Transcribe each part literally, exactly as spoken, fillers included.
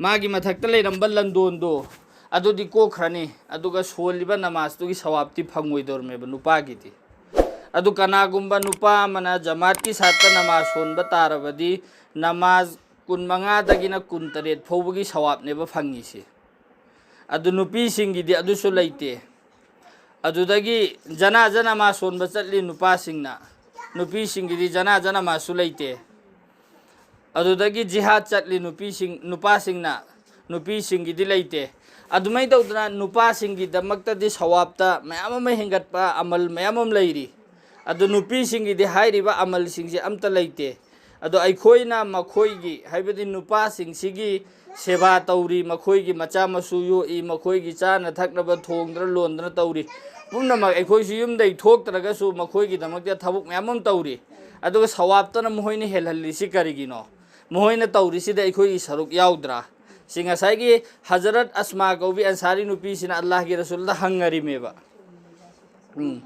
ꯃꯥꯒꯤ ꯃꯊꯛꯇ ꯂꯩꯔꯝꯕ ꯂꯟꯗꯣꯟꯗꯣ ꯑꯗꯨꯗꯤ ꯀꯣꯛꯈ꯭ꯔꯅꯤ, ꯑꯗꯨꯒ ꯁꯣꯜꯂꯤꯕ ꯅꯃꯥꯖꯇꯨꯒꯤ ꯁꯋꯥꯕꯇꯤ ꯐꯪꯉꯣꯏꯗꯧꯔꯝꯃꯦꯕ ꯅꯨꯄꯥꯒꯤꯗꯤ꯫ ꯑꯗꯨ ꯀꯅꯥꯒꯨꯝꯕ ꯅꯨꯄꯥ ꯑꯃꯅ ꯖꯃꯥꯠꯀꯤ ꯁꯥꯠꯇ ꯅꯃꯥꯖ ꯁꯣꯟꯕ ꯇꯥꯔꯕꯗꯤ ꯅꯃꯥꯖ ꯀꯨꯟꯃꯉꯥꯗꯒꯤꯅ ꯀꯨꯟꯇꯔꯦꯠ ꯐꯥꯎꯕꯒꯤ ꯁꯋꯥꯕꯅꯦꯕ ꯐꯪꯉꯤꯁꯦ꯫ ꯑꯗꯨ ꯅꯨꯄꯤꯁꯤꯡꯒꯤꯗꯤ ꯑꯗꯨꯁꯨ ꯂꯩꯇꯦ꯫ ꯑꯗꯨꯗꯒꯤ ꯖꯅꯥꯖ ꯅꯃꯥꯖ ꯁꯣꯟꯕ ꯆꯠꯂꯤ ꯅꯨꯄꯥꯁꯤꯡꯅ, ꯅꯨꯄꯤꯁꯤꯡꯒꯤꯗꯤ ꯖꯅꯥꯖ ꯅꯃꯥꯖꯁꯨ ꯂꯩꯇꯦ꯫ ꯑꯗꯨꯗꯒꯤ ꯖꯤꯍꯥꯗ ꯆꯠꯂꯤ ꯅꯨꯄꯤꯁꯤꯡ, ꯅꯨꯄꯥꯁꯤꯡꯅ, ꯅꯨꯄꯤꯁꯤꯡꯒꯤꯗꯤ ꯂꯩꯇꯦ꯫ ꯑꯗꯨꯃꯥꯏꯅ ꯇꯧꯗꯅ ꯅꯨꯄꯥꯁꯤꯡꯒꯤꯗꯃꯛꯇꯗꯤ ꯁꯋꯥꯕꯇ ꯃꯌꯥꯝ ꯑꯃ ꯍꯦꯟꯒꯠꯄ ꯑꯃꯜ ꯃꯌꯥꯝ ꯑꯃ ꯂꯩꯔꯤ꯫ ꯑꯗꯨ ꯅꯨꯄꯤꯁꯤꯡꯒꯤꯗꯤ ꯍꯥꯏꯔꯤꯕ ꯑꯃꯜꯁꯤꯡꯁꯦ ꯑꯝꯇ ꯂꯩꯇꯦ꯫ ꯑꯗꯣ ꯑꯩꯈꯣꯏꯅ ꯃꯈꯣꯏꯒꯤ, ꯍꯥꯏꯕꯗꯤ ꯅꯨꯄꯥꯁꯤꯡꯁꯤꯒꯤ ꯁꯦꯕꯥ ꯇꯧꯔꯤ, ꯃꯈꯣꯏꯒꯤ ꯃꯆꯥ ꯃꯁꯨ ꯌꯣꯛꯏ, ꯃꯈꯣꯏꯒꯤ ꯆꯥꯅ ꯊꯛꯅꯕ ꯊꯣꯡꯗꯅ ꯂꯣꯟꯗꯅ ꯇꯧꯔꯤ꯫ ꯄꯨꯝꯅꯃꯛ ꯑꯩꯈꯣꯏꯁꯨ ꯌꯨꯝꯗꯩ ꯊꯣꯛꯇ꯭ꯔꯒꯁꯨ ꯃꯈꯣꯏꯒꯤꯗꯃꯛꯇ ꯊꯕꯛ ꯃꯌꯥꯝ ꯑꯃ ꯇꯧꯔꯤ꯫ ꯑꯗꯨꯒ ꯁꯋꯥꯕꯇꯅ ꯃꯈꯣꯏꯅ ꯍꯦꯜꯍꯜꯂꯤꯁꯤ ꯀꯔꯤꯒꯤꯅꯣ? ꯃꯈꯣꯏꯅ ꯇꯧꯔꯤꯁꯤꯗ ꯑꯩꯈꯣꯏꯒꯤ ꯁꯔꯨꯛ ꯌꯥꯎꯗ꯭ꯔꯥ? ꯁꯤ ꯉꯁꯥꯏꯒꯤ ꯍꯖꯔꯠ ꯑꯁꯃꯥ ꯀꯧꯕꯤ ꯑꯟꯁꯥꯔꯤ ꯅꯨꯄꯤꯁꯤꯅ ꯑꯜꯂꯥꯍꯒꯤ ꯔꯁꯨꯜꯗ ꯍꯪꯉꯔꯤꯃꯦꯕ꯫ ꯎꯝ꯫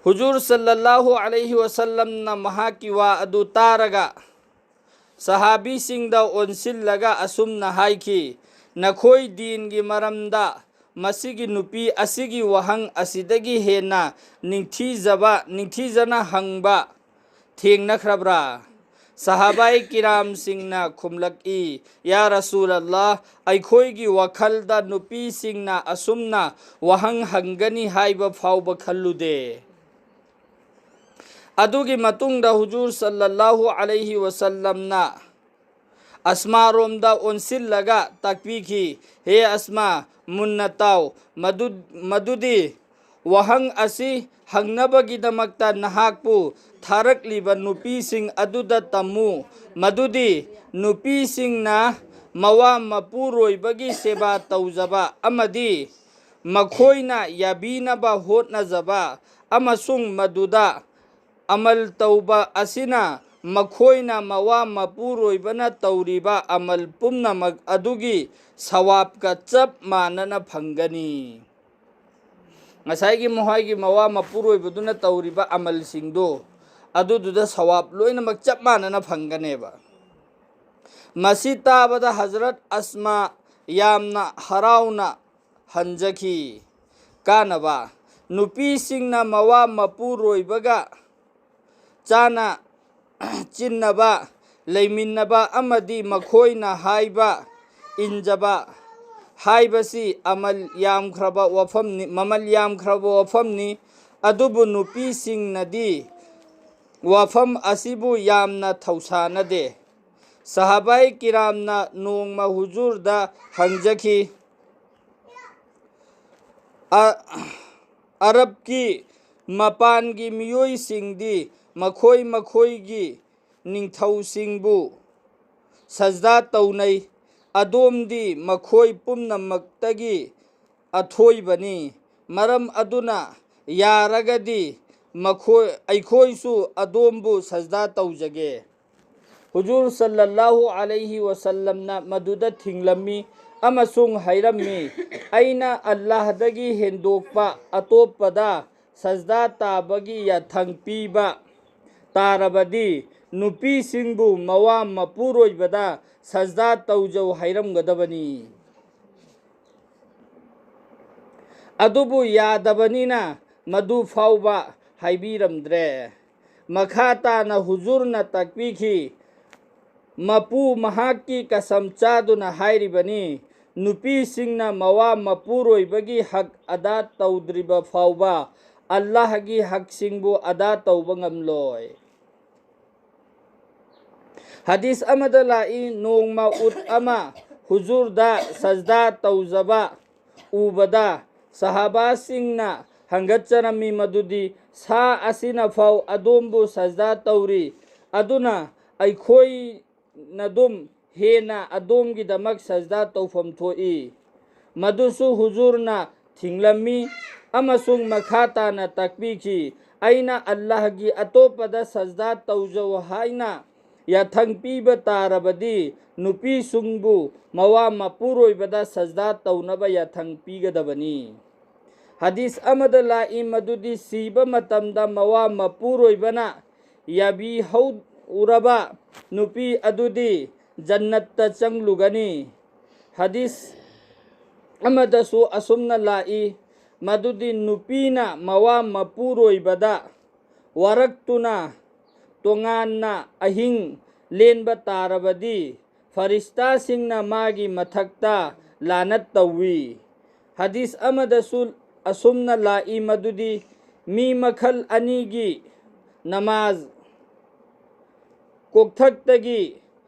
ꯍꯨꯖꯨꯔ ꯁꯜꯂꯜꯂꯥꯍꯨ ꯑꯂꯩꯍꯤ ꯋꯁꯜꯂꯝꯅ ꯃꯍꯥꯛꯀꯤ ꯋꯥ ꯑꯗꯨ ꯇꯥꯔꯒ ꯁꯍꯥꯕꯤꯁꯤꯡꯗ ꯑꯣꯟꯁꯤꯜꯂꯒ ꯑꯁꯨꯝꯅ ꯍꯥꯏꯈꯤ, "ꯅꯈꯣꯏ ꯗꯤꯟꯒꯤ ꯃꯔꯝꯗ ꯃꯁꯤꯒꯤ ꯅꯨꯄꯤ ꯑꯁꯤꯒꯤ ꯋꯥꯍꯪ ꯑꯁꯤꯗꯒꯤ ꯍꯦꯟꯅ ꯅꯤꯡꯊꯤꯖꯕ, ꯅꯤꯡꯊꯤꯖꯅ ꯍꯪꯕ ꯊꯦꯡꯅꯈ꯭ꯔꯕ꯭ꯔꯥ?" ꯁꯍꯥꯕꯥꯏ ꯀꯤꯔꯥꯝꯁꯤꯡꯅ ꯈꯨꯝꯂꯛꯏ, "ꯌꯥ ꯔꯁꯨꯂꯜꯂꯥꯍ, ꯑꯩꯈꯣꯏꯒꯤ ꯋꯥꯈꯜꯗ ꯅꯨꯄꯤꯁꯤꯡꯅ ꯑꯁꯨꯝꯅ ꯋꯥꯍꯪ ꯍꯪꯒꯅꯤ ꯍꯥꯏꯕ ꯐꯥꯎꯕ ꯈꯜꯂꯨꯗꯦ"꯫ ꯑꯗꯨꯒꯤ ꯃꯇꯨꯡꯗ ꯍꯨꯖꯨꯔ ꯁꯜꯂꯜꯂꯥꯍꯨ ꯑꯂꯩꯍꯤ ꯋꯁꯜꯂꯝꯅ ꯑꯁꯃꯥꯔꯣꯝꯗ ꯑꯣꯟꯁꯤꯜꯂꯒ ꯇꯥꯛꯄꯤꯈꯤ, "ꯍꯦ ꯑꯁꯃꯥ, ꯃꯨꯟꯅ ꯇꯥꯎ, ꯃꯗꯨ-, ꯃꯗꯨꯗꯤ ꯋꯥꯍꯪ ꯑꯁꯤ ꯍꯪꯅꯕꯒꯤꯗꯃꯛꯇ ꯅꯍꯥꯛꯄꯨ ꯊꯥꯔꯛꯂꯤꯕ ꯅꯨꯄꯤꯁꯤꯡ ꯑꯗꯨꯗ ꯇꯝꯃꯨ, ꯃꯗꯨꯗꯤ ꯅꯨꯄꯤꯁꯤꯡꯅ ꯃꯋꯥ ꯃꯄꯨꯔꯣꯏꯕꯒꯤ ꯁꯦꯕꯥ ꯇꯧꯖꯕ ꯑꯃꯗꯤ ꯃꯈꯣꯏꯅ ꯌꯥꯕꯤꯅꯕ ꯍꯣꯠꯅꯖꯕ ꯑꯃꯁꯨꯡ ꯃꯗꯨꯗ ꯑꯃꯜ ꯇꯧꯕ ꯑꯁꯤꯅ ꯃꯈꯣꯏꯅ ꯃꯋꯥ ꯃꯄꯨꯔꯣꯏꯕꯅ ꯇꯧꯔꯤꯕ ꯑꯃꯜ ꯄꯨꯝꯅꯃꯛ ꯑꯗꯨꯒꯤ ꯁꯋꯥꯕꯀ ꯆꯞ ꯃꯥꯟꯅꯅ ꯐꯪꯒꯅꯤ"꯫ ꯉꯁꯥꯏꯒꯤ ꯃꯈꯣꯏꯒꯤ ꯃꯋꯥ ꯃꯄꯨꯔꯣꯏꯕꯗꯨꯅ ꯇꯧꯔꯤꯕ ꯑꯃꯜꯁꯤꯡꯗꯣ ꯑꯗꯨꯗꯨꯗ ꯁꯋꯥꯕ ꯂꯣꯏꯅꯃꯛ ꯆꯞ ꯃꯥꯟꯅꯅ ꯐꯪꯒꯅꯦꯕ꯫ ꯃꯁꯤ ꯇꯥꯕꯗ ꯍꯖꯔꯠ ꯑꯁꯃꯥ ꯌꯥꯝꯅ ꯍꯔꯥꯎꯅ ꯍꯟꯖꯈꯤ꯫ ꯀꯥꯅꯕ: ꯅꯨꯄꯤꯁꯤꯡꯅ ꯃꯋꯥ ꯃꯄꯨꯔꯣꯏꯕꯒ ꯆꯥꯅ ꯆꯤꯟꯅꯕ, ꯂꯩꯃꯤꯟꯅꯕ ꯑꯃꯗꯤ ꯃꯈꯣꯏꯅ ꯍꯥꯏꯕ ꯏꯟꯖꯕ ꯍꯥꯏꯕꯁꯤ ꯑꯃꯜ ꯌꯥꯝꯈ꯭ꯔꯕ ꯋꯥꯐꯝꯅꯤ, ꯃꯃꯜ ꯌꯥꯝꯈ꯭ꯔꯕ ꯋꯥꯐꯝꯅꯤ꯫ ꯑꯗꯨꯕꯨ ꯅꯨꯄꯤꯁꯤꯡꯅꯗꯤ ꯋꯥꯐꯝ ꯑꯁꯤꯕꯨ ꯌꯥꯝꯅ ꯊꯧꯁꯥꯅꯗꯦ꯫ ꯁꯍꯥꯕꯥꯏ ꯀꯤꯔꯥꯝꯅ ꯅꯣꯡꯃ ꯍꯨꯖꯨꯔꯗ ꯍꯪꯖꯈꯤ, "ꯑ-, ꯑꯔꯕꯀꯤ ꯃꯄꯥꯟꯒꯤ ꯃꯤꯑꯣꯏꯁꯤꯡꯗꯤ ꯃꯈꯣꯏ ꯃꯈꯣꯏꯒꯤ ꯅꯤꯡꯊꯧꯁꯤꯡꯕꯨ ꯁꯖꯗꯥ ꯇꯧꯅꯩ, ꯑꯗꯣꯝꯗꯤ ꯃꯈꯣꯏ ꯄꯨꯝꯅꯃꯛꯇꯒꯤ ꯑꯊꯣꯏꯕꯅꯤ꯫ ꯃꯔꯝ ꯑꯗꯨꯅ ꯌꯥꯔꯒꯗꯤ ꯃꯈꯣꯏ, ꯑꯩꯈꯣꯏꯁꯨ ꯑꯗꯣꯝꯕꯨ ꯁꯖꯗꯥ ꯇꯧꯖꯒꯦ꯫" ꯍꯨꯖꯨꯔ ꯁꯜꯂꯜꯂꯥꯍꯨ ꯑꯂꯩꯍꯤ ꯋꯁꯜꯂꯝꯅ ꯃꯗꯨꯗ ꯊꯤꯡꯂꯝꯃꯤ ꯑꯃꯁꯨꯡ ꯍꯥꯏꯔꯝꯃꯤ, "ꯑꯩꯅ ꯑꯜꯂꯥꯍꯗꯒꯤ ꯍꯦꯟꯗꯣꯛꯄ ꯑꯇꯣꯞꯄꯗ ꯁꯖꯗꯥ ꯇꯥꯕꯒꯤ ꯌꯥꯊꯪ ꯄꯤꯕ ꯇꯥꯔꯕꯗꯤ ꯅꯨꯄꯤꯁꯤꯡꯕꯨ ꯃꯋꯥ ꯃꯄꯨꯔꯣꯏꯕꯗ ꯁꯖꯗꯥ ꯇꯧꯖꯧ ꯍꯥꯏꯔꯝꯒꯗꯕꯅꯤ꯫ ꯑꯗꯨꯕꯨ ꯌꯥꯗꯕꯅꯤꯅ ꯃꯗꯨ ꯐꯥꯎꯕ ꯍꯥꯏꯕꯤꯔꯝꯗ꯭ꯔꯦ꯫" ꯃꯈꯥ ꯇꯥꯅ ꯍꯨꯖꯨꯔꯅ ꯇꯥꯛꯄꯤꯈꯤ, ꯃꯄꯨ ꯃꯍꯥꯛꯀꯤ ꯀꯁꯝ ꯆꯥꯗꯨꯅ ꯍꯥꯏꯔꯤꯕꯅꯤ, ꯅꯨꯄꯤꯁꯤꯡꯅ ꯃꯋꯥ ꯃꯄꯨꯔꯣꯏꯕꯒꯤ ꯍꯛ ꯑꯗꯥ ꯇꯧꯗ꯭ꯔꯤꯕ ꯐꯥꯎꯕ ꯑꯜꯂꯥꯍꯒꯤ ꯍꯛꯁꯤꯡꯕꯨ ꯑꯗꯥ ꯇꯧꯕ ꯉꯝꯂꯣꯏ꯫ ꯍꯗꯤꯁ ꯑꯃꯗ ꯂꯥꯛꯏ, ꯅꯣꯡꯃ ꯎꯠ ꯑꯃ ꯍꯨꯖꯨꯔꯗ ꯁꯖꯗꯥ ꯇꯧꯖꯕ ꯎꯕꯗ ꯁꯍꯥꯕꯥꯁꯤꯡꯅ ꯍꯪꯒꯠꯆꯔꯝꯃꯤ ꯃꯗꯨꯗꯤ, "ꯁꯥ ꯑꯁꯤꯅ ꯐꯥꯎ ꯑꯗꯣꯝꯕꯨ ꯁꯖꯗꯥ ꯇꯧꯔꯤ, ꯑꯗꯨꯅ ꯑꯩꯈꯣꯏꯅꯗꯨꯝ ꯍꯦꯟꯅ ꯑꯗꯣꯝꯒꯤꯗꯃꯛ ꯁꯖꯗꯥ ꯇꯧꯐꯝ ꯊꯣꯛꯏ꯫" ꯃꯗꯨꯁꯨ ꯍꯨꯖꯨꯔꯅ ꯊꯤꯡꯂꯝꯃꯤ ꯑꯃꯁꯨꯡ ꯃꯈꯥ ꯇꯥꯅ ꯇꯥꯛꯄꯤꯈꯤ, "ꯑꯩꯅ ꯑꯜꯂꯥꯍꯒꯤ ꯑꯇꯣꯞꯄꯗ ꯁꯖꯗꯥ ꯇꯧꯖꯧ ꯍꯥꯏꯅ ꯌꯥꯊꯪ ꯄꯤꯕ ꯇꯥꯔꯕꯗꯤ ꯅꯨꯄꯤꯁꯤꯡꯕꯨ ꯃꯋꯥ ꯃꯄꯨꯔꯣꯏꯕꯗ ꯁꯖꯗꯥ ꯇꯧꯅꯕ ꯌꯥꯊꯪ ꯄꯤꯒꯗꯕꯅꯤ꯫" ꯍꯗꯤꯁ ꯑꯃꯗ ꯂꯥꯛꯏ ꯃꯗꯨꯗꯤ ꯁꯤꯕ ꯃꯇꯝꯗ ꯃꯋꯥ ꯃꯄꯨꯔꯣꯏꯕꯅ ꯌꯥꯕꯤꯍꯧꯔꯕ ꯅꯨꯄꯤ ꯑꯗꯨꯗꯤ ꯖꯟꯅꯠꯇ ꯆꯪꯂꯨꯒꯅꯤ꯫ ꯍꯗꯤꯁ ꯑꯃꯗꯁꯨ ꯑꯁꯨꯝꯅ ꯂꯥꯛꯏ, ꯃꯗꯨꯗꯤ ꯅꯨꯄꯤꯅ ꯃꯋꯥ ꯃꯄꯨꯔꯣꯏꯕꯗ ꯋꯥꯔꯛꯇꯨꯅ ꯇꯣꯉꯥꯟꯅ ꯑꯍꯤꯡ ꯂꯦꯟꯕ ꯇꯥꯔꯕꯗꯤ ꯐꯔꯤꯁꯇꯥꯁꯤꯡꯅ ꯃꯥꯒꯤ ꯃꯊꯛꯇ ꯂꯥꯅꯠ ꯇꯧꯏ꯫ ꯍꯗꯤꯁ ꯑꯃꯗꯁꯨ ꯑꯁꯨꯝꯅ ꯂꯥꯛꯏ, ꯃꯗꯨꯗꯤ ꯃꯤ ꯃꯈꯜ ꯑꯅꯤꯒꯤ ꯅꯃꯥꯖ ꯀꯣꯛꯊꯛꯇꯒꯤ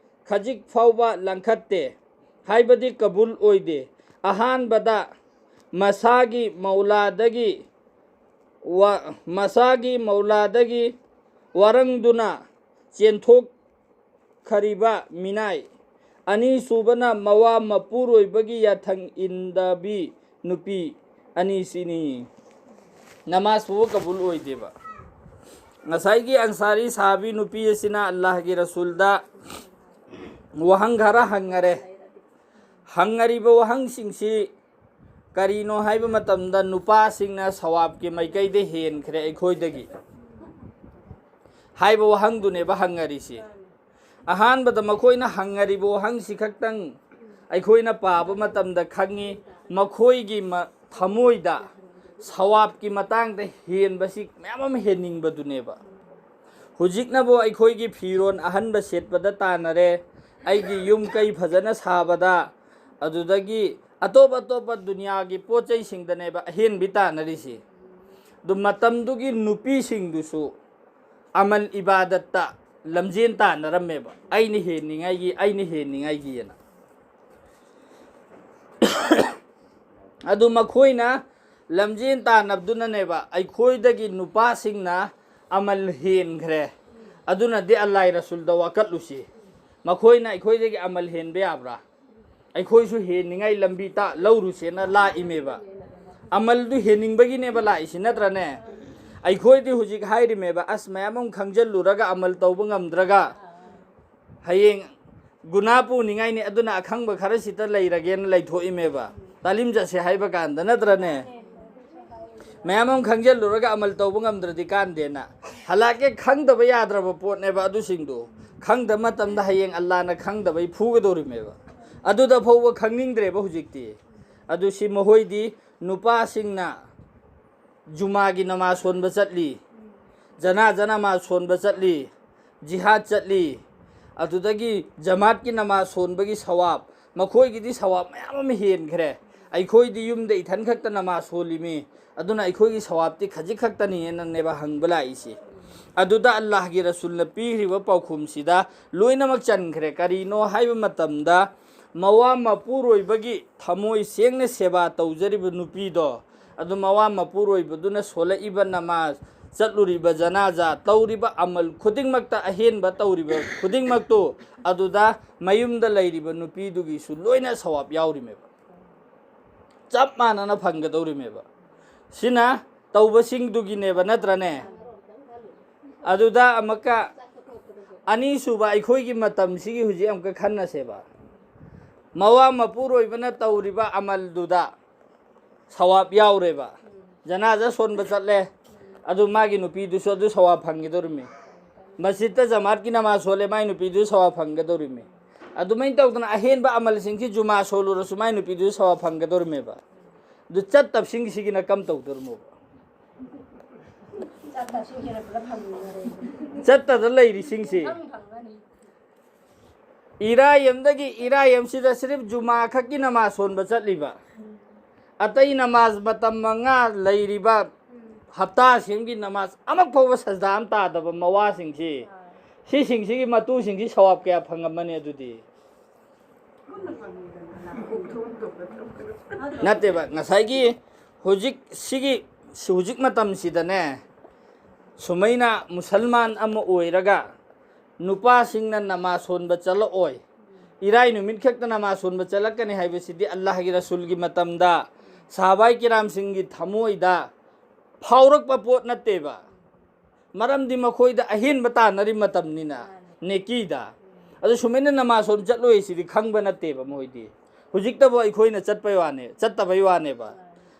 ꯈꯖꯤꯛ ꯐꯥꯎꯕ ꯂꯪꯈꯠꯇꯦ, ꯍꯥꯏꯕꯗꯤ ꯀꯕꯨꯜ ꯑꯣꯏꯗꯦ꯫ ꯑꯍꯥꯟꯕꯗ ꯃꯁꯥꯒꯤ ꯃꯧꯂꯥꯗꯒꯤ ꯋꯥ-, ꯃꯁꯥꯒꯤ ꯃꯧꯂꯥꯗꯒꯤ ꯋꯥꯔꯪꯗꯨꯅ ꯆꯦꯟꯊꯣꯛꯈꯔꯤꯕ ꯃꯤꯅꯥꯏ꯫ ꯑꯅꯤꯁꯨꯕꯅ ꯃꯋꯥ ꯃꯄꯨꯔꯣꯏꯕꯒꯤ ꯌꯥꯊꯪ ꯏꯟꯗꯕꯤ ꯅꯨꯄꯤ ꯑꯅꯤꯁꯤꯅꯤ꯫ ꯅꯃꯥꯖ ꯐꯥꯎꯕ ꯀꯕꯨꯜ ꯑꯣꯏꯗꯦꯕ꯫ ꯉꯁꯥꯏꯒꯤ ꯑꯟꯁꯥꯔꯤ ꯁꯍꯥꯕꯤ ꯅꯨꯄꯤ ꯑꯁꯤꯅ ꯑꯜꯂꯥꯍꯒꯤ ꯔꯁꯨꯜꯗ ꯋꯥꯍꯪ ꯈꯔ ꯍꯪꯉꯔꯦ꯫ ꯍꯪꯉꯔꯤꯕ ꯋꯥꯍꯪꯁꯤꯡꯁꯤ ꯀꯔꯤꯅꯣ ꯍꯥꯏꯕ ꯃꯇꯝꯗ, ꯅꯨꯄꯥꯁꯤꯡꯅ ꯁꯋꯥꯕꯀꯤ ꯃꯥꯏꯀꯩꯗ ꯍꯦꯟꯈ꯭ꯔꯦ ꯑꯩꯈꯣꯏꯗꯒꯤ ꯍꯥꯏꯕ ꯋꯥꯍꯪꯗꯨꯅꯦꯕ ꯍꯪꯉꯔꯤꯁꯤ꯫ ꯑꯍꯥꯟꯕꯗ ꯃꯈꯣꯏꯅ ꯍꯪꯉꯔꯤꯕ ꯋꯥꯍꯪꯁꯤ ꯈꯛꯇꯪ ꯑꯩꯈꯣꯏꯅ ꯄꯥꯕ ꯃꯇꯝꯗ ꯈꯪꯉꯤ, ꯃꯈꯣꯏꯒꯤ ꯃ-, ꯊꯃꯣꯏꯗ ꯁꯋꯥꯕꯀꯤ ꯃꯇꯥꯡꯗ ꯍꯦꯟꯕꯁꯤ ꯃꯌꯥꯝ ꯑꯃ ꯍꯦꯟꯅꯤꯡꯕꯗꯨꯅꯦꯕ꯫ ꯍꯧꯖꯤꯛꯅꯕꯨ ꯑꯩꯈꯣꯏꯒꯤ ꯐꯤꯔꯣꯜ ꯑꯍꯟꯕ ꯁꯦꯠꯄꯗ ꯇꯥꯟꯅꯔꯦ, ꯑꯩꯒꯤ ꯌꯨꯝ ꯀꯩ ꯐꯖꯅ ꯁꯥꯕꯗ, ꯑꯗꯨꯗꯒꯤ ꯑꯇꯣꯞ ꯑꯇꯣꯞꯄ ꯗꯨꯅꯤꯌꯥꯒꯤ ꯄꯣꯠ ꯆꯩꯁꯤꯡꯗꯅꯦꯕ ꯑꯍꯦꯟꯕꯤ ꯇꯥꯟꯅꯔꯤꯁꯤ꯫ ꯑꯗꯨ ꯃꯇꯝꯗꯨꯒꯤ ꯅꯨꯄꯤꯁꯤꯡꯗꯨꯁꯨ ꯑꯃꯜ ꯏꯕꯥꯗꯠꯇ ꯂꯝꯖꯦꯟ ꯇꯥꯟꯅꯔꯝꯃꯦꯕ, ꯑꯩꯅ ꯍꯦꯟꯅꯤꯡꯉꯥꯏꯒꯤ, ꯑꯩꯅ ꯍꯦꯟꯅꯤꯡꯉꯥꯏꯒꯤꯅ꯫ ꯑꯗꯨ ꯃꯈꯣꯏꯅ ꯂꯝꯖꯦꯟ ꯇꯥꯟꯅꯕꯗꯨꯅꯅꯦꯕ ꯑꯩꯈꯣꯏꯗꯒꯤ ꯅꯨꯄꯥꯁꯤꯡꯅ ꯑꯃꯜ ꯍꯦꯟꯈ꯭ꯔꯦ꯫ ꯑꯗꯨꯅꯗꯤ ꯑꯜꯂꯥꯍ ꯔꯁꯨꯜꯗ ꯋꯥꯀꯠꯂꯨꯁꯤ꯫ ꯃꯈꯣꯏꯅ ꯑꯩꯈꯣꯏꯗꯒꯤ ꯑꯃꯜ ꯍꯦꯟꯕ ꯌꯥꯕ꯭ꯔꯥ? ꯑꯩꯈꯣꯏꯁꯨ ꯍꯦꯟꯅꯤꯡꯉꯥꯏ ꯂꯝꯕꯤ ꯇ-, ꯂꯧꯔꯨꯁꯦꯅ ꯂꯥꯛꯏꯃꯦꯕ꯫ ꯑꯃꯜꯗꯨ ꯍꯦꯟꯅꯤꯡꯕꯒꯤꯅꯦꯕ ꯂꯥꯛꯏꯁꯤ, ꯅꯠꯇ꯭ꯔꯅꯦ? ꯑꯩꯈꯣꯏꯗꯤ ꯍꯧꯖꯤꯛ ꯍꯥꯏꯔꯤꯃꯦꯕ, ꯑꯁ, ꯃꯌꯥꯝ ꯑꯃ ꯈꯪꯖꯤꯜꯂꯨꯔꯒ ꯑꯃꯜ ꯇꯧꯕ ꯉꯝꯗ꯭ꯔꯒ ꯍꯌꯦꯡ ꯒꯨꯅꯥ ꯄꯨꯅꯤꯡꯉꯥꯏꯅꯤ, ꯑꯗꯨꯅ ꯑꯈꯪꯕ ꯈꯔꯁꯤꯇ ꯂꯩꯔꯒꯦꯅ ꯂꯩꯊꯣꯛꯏꯃꯦꯕ꯫ ꯇꯥꯂꯤꯝ ꯆꯠꯁꯦ ꯍꯥꯏꯕ ꯀꯥꯟꯗ, ꯅꯠꯇ꯭ꯔꯅꯦ? ꯃꯌꯥꯝ ꯑꯃ ꯈꯪꯖꯤꯜꯂꯨꯔꯒ ꯑꯃꯜ ꯇꯧꯕ ꯉꯝꯗ꯭ꯔꯗꯤ ꯀꯥꯟꯗꯦꯅ꯫ ꯍꯂꯥꯛꯀꯦ ꯈꯪꯗꯕ ꯌꯥꯗ꯭ꯔꯕ ꯄꯣꯠꯅꯦꯕ ꯑꯗꯨꯁꯤꯡꯗꯣ꯫ ꯈꯪꯗꯕ ꯃꯇꯝꯗ ꯍꯌꯦꯡ ꯑꯜꯂꯥꯅ ꯈꯪꯗꯕꯩ ꯐꯨꯒꯗꯧꯔꯤꯃꯦꯕ꯫ ꯑꯗꯨꯗ ꯐꯥꯎꯕ ꯈꯪꯅꯤꯡꯗ꯭ꯔꯦꯕ ꯍꯧꯖꯤꯛꯇꯤ꯫ ꯑꯗꯨ ꯁꯤ ꯃꯈꯣꯏꯗꯤ ꯅꯨꯄꯥꯁꯤꯡꯅ ꯖꯨꯃꯥꯒꯤ ꯅꯃꯥꯖ ꯁꯣꯟꯕ ꯆꯠꯂꯤ, ꯖꯅꯥꯖ ꯅꯃꯥꯖ ꯁꯣꯟꯕ ꯆꯠꯂꯤ, ꯖꯤꯍꯥꯗ ꯆꯠꯂꯤ, ꯑꯗꯨꯗꯒꯤ ꯖꯃꯥꯠꯀꯤ ꯅꯃꯥꯖ ꯁꯣꯟꯕꯒꯤ ꯁꯋꯥꯕ, ꯃꯈꯣꯏꯒꯤꯗꯤ ꯁꯋꯥꯕ ꯃꯌꯥꯝ ꯑꯃ ꯍꯦꯟꯈ꯭ꯔꯦ꯫ ꯑꯩꯈꯣꯏꯗꯤ ꯌꯨꯝꯗ ꯏꯊꯟ ꯈꯛꯇ ꯅꯃꯥꯖ ꯁꯣꯜꯂꯤꯃꯤ, ꯑꯗꯨꯅ ꯑꯩꯈꯣꯏꯒꯤ ꯁꯋꯥꯕꯇꯤ ꯈꯖꯤꯛ ꯈꯛꯇꯅꯤꯅꯦꯅꯅꯦꯕ ꯍꯪꯕ ꯂꯥꯛꯏꯁꯦ꯫ ꯑꯗꯨꯗ ꯑꯜꯂꯥꯍꯒꯤ ꯔꯁꯨꯜꯅ ꯄꯤꯈ꯭ꯔꯤꯕ ꯄꯥꯎꯈꯨꯝꯁꯤꯗ ꯂꯣꯏꯅꯃꯛ ꯆꯟꯈ꯭ꯔꯦ꯫ ꯀꯔꯤꯅꯣ ꯍꯥꯏꯕ ꯃꯇꯝꯗ, ꯃꯋꯥ ꯃꯄꯨꯔꯣꯏꯕꯒꯤ ꯊꯃꯣꯏ ꯁꯦꯡꯅ ꯁꯦꯕꯥ ꯇꯧꯖꯔꯤꯕ ꯅꯨꯄꯤꯗꯣ, ꯑꯗꯨ ꯃꯋꯥ ꯃꯄꯨꯔꯣꯏꯕꯗꯨꯅ ꯁꯣꯜꯂꯛꯏꯕ ꯅꯃꯥꯖ, ꯆꯠꯂꯨꯔꯤꯕ ꯖꯅꯥꯖꯥ, ꯇꯧꯔꯤꯕ ꯑꯃꯜ ꯈꯨꯗꯤꯡꯃꯛꯇ, ꯑꯍꯦꯟꯕ ꯇꯧꯔꯤꯕ ꯈꯨꯗꯤꯡꯃꯛꯇꯨ, ꯑꯗꯨꯗ ꯃꯌꯨꯝꯗ ꯂꯩꯔꯤꯕ ꯅꯨꯄꯤꯗꯨꯒꯤꯁꯨ ꯂꯣꯏꯅ ꯁꯋꯥꯕ ꯌꯥꯎꯔꯤꯃꯦꯕ, ꯆꯞ ꯃꯥꯟꯅꯅ ꯐꯪꯒꯗꯧꯔꯤꯃꯦꯕ꯫ ꯁꯤꯅ ꯇꯧꯕꯁꯤꯡꯗꯨꯒꯤꯅꯦꯕ, ꯅꯠꯇ꯭ꯔꯅꯦ? ꯑꯗꯨꯗ ꯑꯃꯨꯛꯀ ꯑꯅꯤꯁꯨꯕ ꯑꯩꯈꯣꯏꯒꯤ ꯃꯇꯝꯁꯤꯒꯤ ꯍꯧꯖꯤꯛ ꯑꯃꯨꯛꯀ ꯈꯟꯅꯁꯦꯕ꯫ ꯃꯋꯥ ꯃꯄꯨꯔꯣꯏꯕꯅ ꯇꯧꯔꯤꯕ ꯑꯃꯜꯗꯨꯗ ꯁꯋꯥꯕ ꯌꯥꯎꯔꯦꯕ꯫ ꯖꯅꯥꯖ ꯁꯣꯟꯕ ꯆꯠꯂꯦ, ꯑꯗꯨ ꯃꯥꯒꯤ ꯅꯨꯄꯤꯗꯨꯁꯨ ꯑꯗꯨ ꯁꯋꯥꯕ ꯐꯪꯒꯗꯧꯔꯤꯃꯤ꯫ ꯃꯁꯖꯤꯠꯇ ꯖꯃꯥꯠꯀꯤ ꯅꯃꯥꯖ ꯁꯣꯜꯂꯦ, ꯃꯥꯏ ꯅꯨꯄꯤꯗꯨꯁꯨ ꯁꯋꯥꯕ ꯐꯪꯒꯗꯧꯔꯤꯃꯤ꯫ ꯑꯗꯨꯃꯥꯏꯅ ꯇꯧꯗꯅ ꯑꯍꯦꯟꯕ ꯑꯃꯜꯁꯤꯡꯁꯤ ꯖꯨꯃꯥ ꯁꯣꯜꯂꯨꯔꯁꯨ ꯃꯥꯏ ꯅꯨꯄꯤꯗꯨꯁꯨ ꯁꯋꯥꯕ ꯐꯪꯒꯗꯧꯔꯤꯃꯦꯕ꯫ ꯑꯗꯨ ꯆꯠꯇꯕꯁꯤꯡꯁꯤꯒꯤꯅ ꯀꯝ ꯇꯧꯗꯧꯔꯤꯃꯣꯕ? ꯆꯠꯇꯕꯁꯤꯡꯁꯤꯅ ꯄꯨꯂꯞ ꯐꯪꯒꯗꯧꯔꯦ꯫ ꯆꯠꯇꯗ ꯂꯩꯔꯤꯁꯤꯡꯁꯤ꯫ ꯐꯪ ꯐꯪꯒꯅꯤ꯫ ꯏꯔꯥꯏ ꯑꯃꯗꯒꯤ ꯏꯔꯥꯏ ꯑꯃꯁꯤꯗ ꯁꯤꯔꯤꯞ ꯖꯨꯃꯥ ꯈꯛꯀꯤ ꯅꯃꯥꯖ ꯁꯣꯟꯕ ꯆꯠꯂꯤꯕ, ꯑꯇꯩ ꯅꯃꯥꯖ ꯃꯇꯝ ꯃꯉꯥ ꯂꯩꯔꯤꯕ ꯍꯞꯇꯥꯁꯤꯡꯒꯤ ꯅꯃꯥꯖ ꯑꯃ ꯐꯥꯎꯕ ꯁꯖꯗꯥ ꯑꯃ ꯇꯥꯗꯕ ꯃꯋꯥꯁꯤꯡꯁꯤ, ꯁꯤꯁꯤꯡꯁꯤꯒꯤ ꯃꯇꯨꯁꯤꯡꯁꯤ ꯁꯋꯥꯕ ꯀꯌꯥ ꯐꯪꯉꯝꯃꯅꯤ ꯑꯗꯨꯗꯤ? ꯅꯠꯇꯦꯕ, ꯉꯁꯥꯏꯒꯤ ꯍꯧꯖꯤꯛ ꯁꯤꯒꯤ ꯍꯧꯖꯤꯛ ꯃꯇꯝꯁꯤꯗꯅꯦ, ꯁꯨꯃꯥꯏꯅ ꯃꯨꯁꯜꯃꯥꯟ ꯑꯃ ꯑꯣꯏꯔꯒ ꯅꯨꯄꯥꯁꯤꯡꯅ ꯅꯃꯥꯖ ꯁꯣꯟꯕ ꯆꯠꯂꯛꯑꯣꯏ, ꯏꯔꯥꯏ ꯅꯨꯃꯤꯠ ꯈꯛꯇ ꯅꯃꯥꯖ ꯁꯣꯟꯕ ꯆꯠꯂꯛꯀꯅꯤ ꯍꯥꯏꯕꯁꯤꯗꯤ ꯑꯜꯂꯥꯍꯒꯤ ꯔꯁꯨꯜꯒꯤ ꯃꯇꯝꯗ ꯁꯍꯥꯕꯥꯏ ꯀꯤꯔꯥꯝꯁꯤꯡꯒꯤ ꯊꯃꯣꯏꯗ ꯐꯥꯎꯔꯛꯄ ꯄꯣꯠ ꯅꯠꯇꯦꯕ꯫ ꯃꯔꯝꯗꯤ ꯃꯈꯣꯏꯗ ꯑꯍꯦꯟꯕ ꯇꯥꯟꯅꯔꯤ ꯃꯇꯝꯅꯤꯅ, ꯅꯦꯀꯤꯗ꯫ ꯑꯗꯨ ꯁꯨꯃꯥꯏꯅ ꯅꯃꯥꯖ ꯁꯣꯟꯕ ꯆꯠꯂꯣꯏ ꯁꯤꯗꯤ ꯈꯪꯕ ꯅꯠꯇꯦꯕ ꯃꯣꯏꯗꯤ꯫ ꯍꯧꯖꯤꯛꯇꯕꯨ ꯑꯩꯈꯣꯏꯅ ꯆꯠꯄꯩ ꯋꯥꯅꯦ, ꯆꯠꯇꯕꯩ ꯋꯥꯅꯦꯕ꯫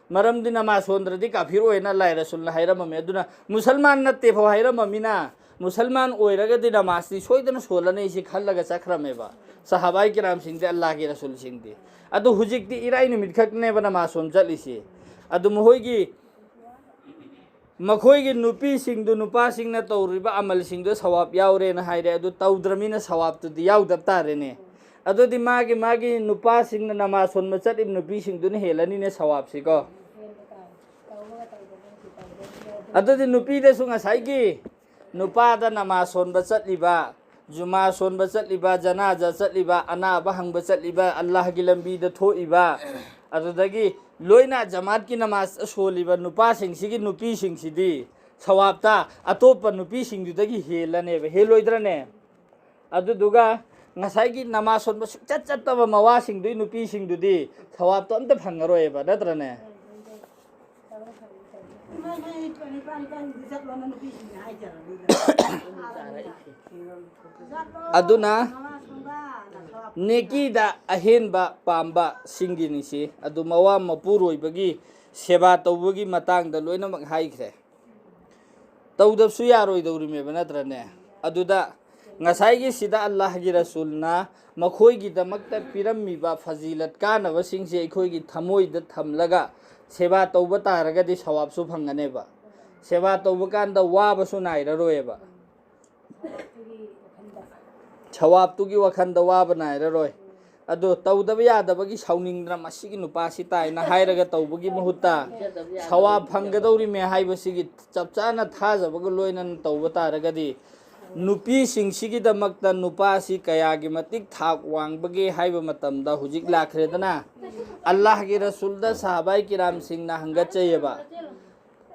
ꯃꯔꯝꯗꯤ ꯅꯃꯥꯖ ꯁꯣꯟꯗ꯭ꯔꯗꯤ ꯀꯥꯐꯤꯔ ꯑꯣꯏꯅ ꯑꯜꯂꯥꯍ ꯔꯁꯨꯜꯅ ꯍꯥꯏꯔꯝꯃꯝꯃꯦ꯫ ꯑꯗꯨꯅ ꯃꯨꯁꯜꯃꯥꯟ ꯅꯠꯇꯦ ꯐꯥꯎ ꯍꯥꯏꯔꯝꯃꯝꯃꯤꯅ, ꯃꯨꯁꯜꯃꯥꯟ ꯑꯣꯏꯔꯒꯗꯤ ꯅꯃꯥꯖꯇꯤ ꯁꯣꯏꯗꯅ ꯁꯣꯜꯂꯅꯤ ꯁꯤ ꯈꯜꯂꯒ ꯆꯠꯈ꯭ꯔꯝꯃꯦꯕ ꯁꯍꯥꯕꯥꯏ ꯀꯤꯔꯥꯝꯁꯤꯡꯗꯤ, ꯑꯜꯂꯥꯍꯒꯤ ꯔꯁꯨꯜꯁꯤꯡꯗꯤ꯫ ꯑꯗꯨ ꯍꯧꯖꯤꯛꯇꯤ ꯏꯔꯥꯏ ꯅꯨꯃꯤꯠ ꯈꯛꯅꯦꯕ ꯅꯃꯥꯖ ꯁꯣꯟ ꯆꯠꯂꯤꯁꯤ꯫ ꯑꯗꯨ ꯃꯈꯣꯏꯒꯤ ꯃꯈꯣꯏꯒꯤ ꯅꯨꯄꯤꯁꯤꯡꯗꯨ ꯅꯨꯄꯥꯁꯤꯡꯅ ꯇꯧꯔꯤꯕ ꯑꯃꯜꯁꯤꯡꯗꯨ ꯁꯋꯥꯕ ꯌꯥꯎꯔꯦꯅ ꯍꯥꯏꯔꯦ꯫ ꯑꯗꯨ ꯇꯧꯗ꯭ꯔꯃꯤꯅ ꯁꯋꯥꯕꯇꯨꯗꯤ ꯌꯥꯎꯗꯕ ꯇꯥꯔꯦꯅꯦ꯫ ꯑꯗꯨꯗꯤ ꯃꯥꯒꯤ ꯃꯥꯒꯤ ꯅꯨꯄꯥꯁꯤꯡꯅ ꯅꯃꯥꯖ ꯁꯣꯟꯕ ꯆꯠꯂꯤꯕ ꯅꯨꯄꯤꯁꯤꯡꯗꯨꯅ ꯍꯦꯜꯂꯅꯤꯅꯦ ꯁꯋꯥꯕꯁꯤꯀꯣ꯫ ꯑꯗꯨꯗꯤ ꯅꯨꯄꯤꯗꯁꯨ ꯉꯁꯥꯏꯒꯤ ꯅꯨꯄꯥꯗ ꯅꯃꯥꯖ ꯁꯣꯟꯕ ꯆꯠꯂꯤꯕ, ꯖꯨꯃꯥ ꯁꯣꯟꯕ ꯆꯠꯂꯤꯕ, ꯖꯅꯥꯖꯥ ꯆꯠꯂꯤꯕ, ꯑꯅꯥꯕ ꯍꯪꯕ ꯆꯠꯂꯤꯕ, ꯑꯜꯂꯥꯍꯒꯤ ꯂꯝꯕꯤꯗ ꯊꯣꯛꯏꯕ, ꯑꯗꯨꯗꯒꯤ ꯂꯣꯏꯅ ꯖꯃꯥꯠꯀꯤ ꯅꯃꯥꯖ ꯁꯣꯜꯂꯤꯕ ꯅꯨꯄꯥꯁꯤꯡꯁꯤꯒꯤ ꯅꯨꯄꯤꯁꯤꯡꯁꯤꯗꯤ ꯁꯋꯥꯕꯇ ꯑꯇꯣꯞꯄ ꯅꯨꯄꯤꯁꯤꯡꯗꯨꯗꯒꯤ ꯍꯦꯜꯂꯅꯦꯕ, ꯍꯦꯜꯂꯣꯏꯗ꯭ꯔꯅꯦ? ꯑꯗꯨꯗꯨꯒ ꯉꯁꯥꯏꯒꯤ ꯅꯃꯥꯖ ꯁꯣꯟꯕ ꯁꯨꯡꯆꯠ ꯆꯠꯇꯕ ꯃꯋꯥꯁꯤꯡꯗꯨꯒꯤ ꯅꯨꯄꯤꯁꯤꯡꯗꯨꯗꯤ ꯁꯋꯥꯕꯇꯣ ꯑꯝꯇ ꯐꯪꯉꯔꯣꯏꯕ, ꯅꯠꯇ꯭ꯔꯅꯦ? ꯑꯗꯨꯅ ꯅꯦꯀꯤꯗ ꯑꯍꯦꯟꯕ ꯄꯥꯝꯕꯁꯤꯡꯒꯤꯅꯤꯁꯤ꯫ ꯑꯗꯨ ꯃꯋꯥ ꯃꯄꯨꯔꯣꯏꯕꯒꯤ ꯁꯦꯕꯥ ꯇꯧꯕꯒꯤ ꯃꯇꯥꯡꯗ ꯂꯣꯏꯅꯃꯛ ꯍꯥꯏꯈ꯭ꯔꯦ꯫ ꯇꯧꯗꯕꯁꯨ ꯌꯥꯔꯣꯏꯗꯧꯔꯤꯃꯦꯕ, ꯅꯠꯇ꯭ꯔꯅꯦ? ꯑꯗꯨꯗ ꯉꯁꯥꯏꯒꯤ ꯁꯤꯗ ꯑꯜꯂꯥꯍꯒꯤ ꯔꯁꯨꯜꯅ ꯃꯈꯣꯏꯒꯤꯗꯃꯛꯇ ꯄꯤꯔꯝꯃꯤꯕ ꯐꯖꯤꯂꯠ ꯀꯥꯟꯅꯕꯁꯤꯡꯁꯦ ꯑꯩꯈꯣꯏꯒꯤ ꯊꯃꯣꯏꯗ ꯊꯝꯂꯒ ꯁꯦꯕꯥ ꯇꯧꯕ ꯇꯥꯔꯒꯗꯤ ꯁꯋꯥꯕꯁꯨ ꯐꯪꯒꯅꯦꯕ꯫ ꯁꯦꯕꯥ ꯇꯧꯕ ꯀꯥꯟꯗ ꯋꯥꯕꯁꯨ ꯅꯥꯏꯔꯔꯣꯏꯕ꯫ ꯁꯋꯥꯕꯇꯨꯒꯤ ꯋꯥꯈꯜꯗ ꯋꯥꯕ ꯅꯥꯏꯔꯔꯣꯏ꯫ ꯑꯗꯣ ꯇꯧꯗꯕ ꯌꯥꯗꯕꯒꯤ ꯁꯥꯎꯅꯤꯡꯗꯅ "ꯃꯁꯤꯒꯤ ꯅꯨꯄꯥꯁꯤ ꯇꯥꯏꯅ" ꯍꯥꯏꯔꯒ ꯇꯧꯕꯒꯤ ꯃꯍꯨꯠꯇ ꯁꯋꯥꯕ ꯐꯪꯒꯗꯧꯔꯤꯃꯦ ꯍꯥꯏꯕꯁꯤꯒꯤ ꯆꯞ ꯆꯥꯅ ꯊꯥꯖꯕꯒ ꯂꯣꯏꯅꯅ ꯇꯧꯕ ꯇꯥꯔꯒꯗꯤ, ꯅꯨꯄꯤꯁꯤꯡꯁꯤꯒꯤꯗꯃꯛꯇ ꯅꯨꯄꯥꯁꯤ ꯀꯌꯥꯒꯤ ꯃꯇꯤꯛ ꯊꯥꯛ ꯋꯥꯡꯕꯒꯦ ꯍꯥꯏꯕ ꯃꯇꯝꯗ ꯍꯧꯖꯤꯛ ꯂꯥꯛꯈ꯭ꯔꯦꯗꯅ, ꯑꯜꯂꯥꯍꯒꯤ ꯔꯁꯨꯜꯗ ꯁꯍꯥꯕꯥꯏ ꯀꯤꯔꯥꯝꯁꯤꯡꯅ ꯍꯪꯒꯠꯆꯩꯑꯕ꯫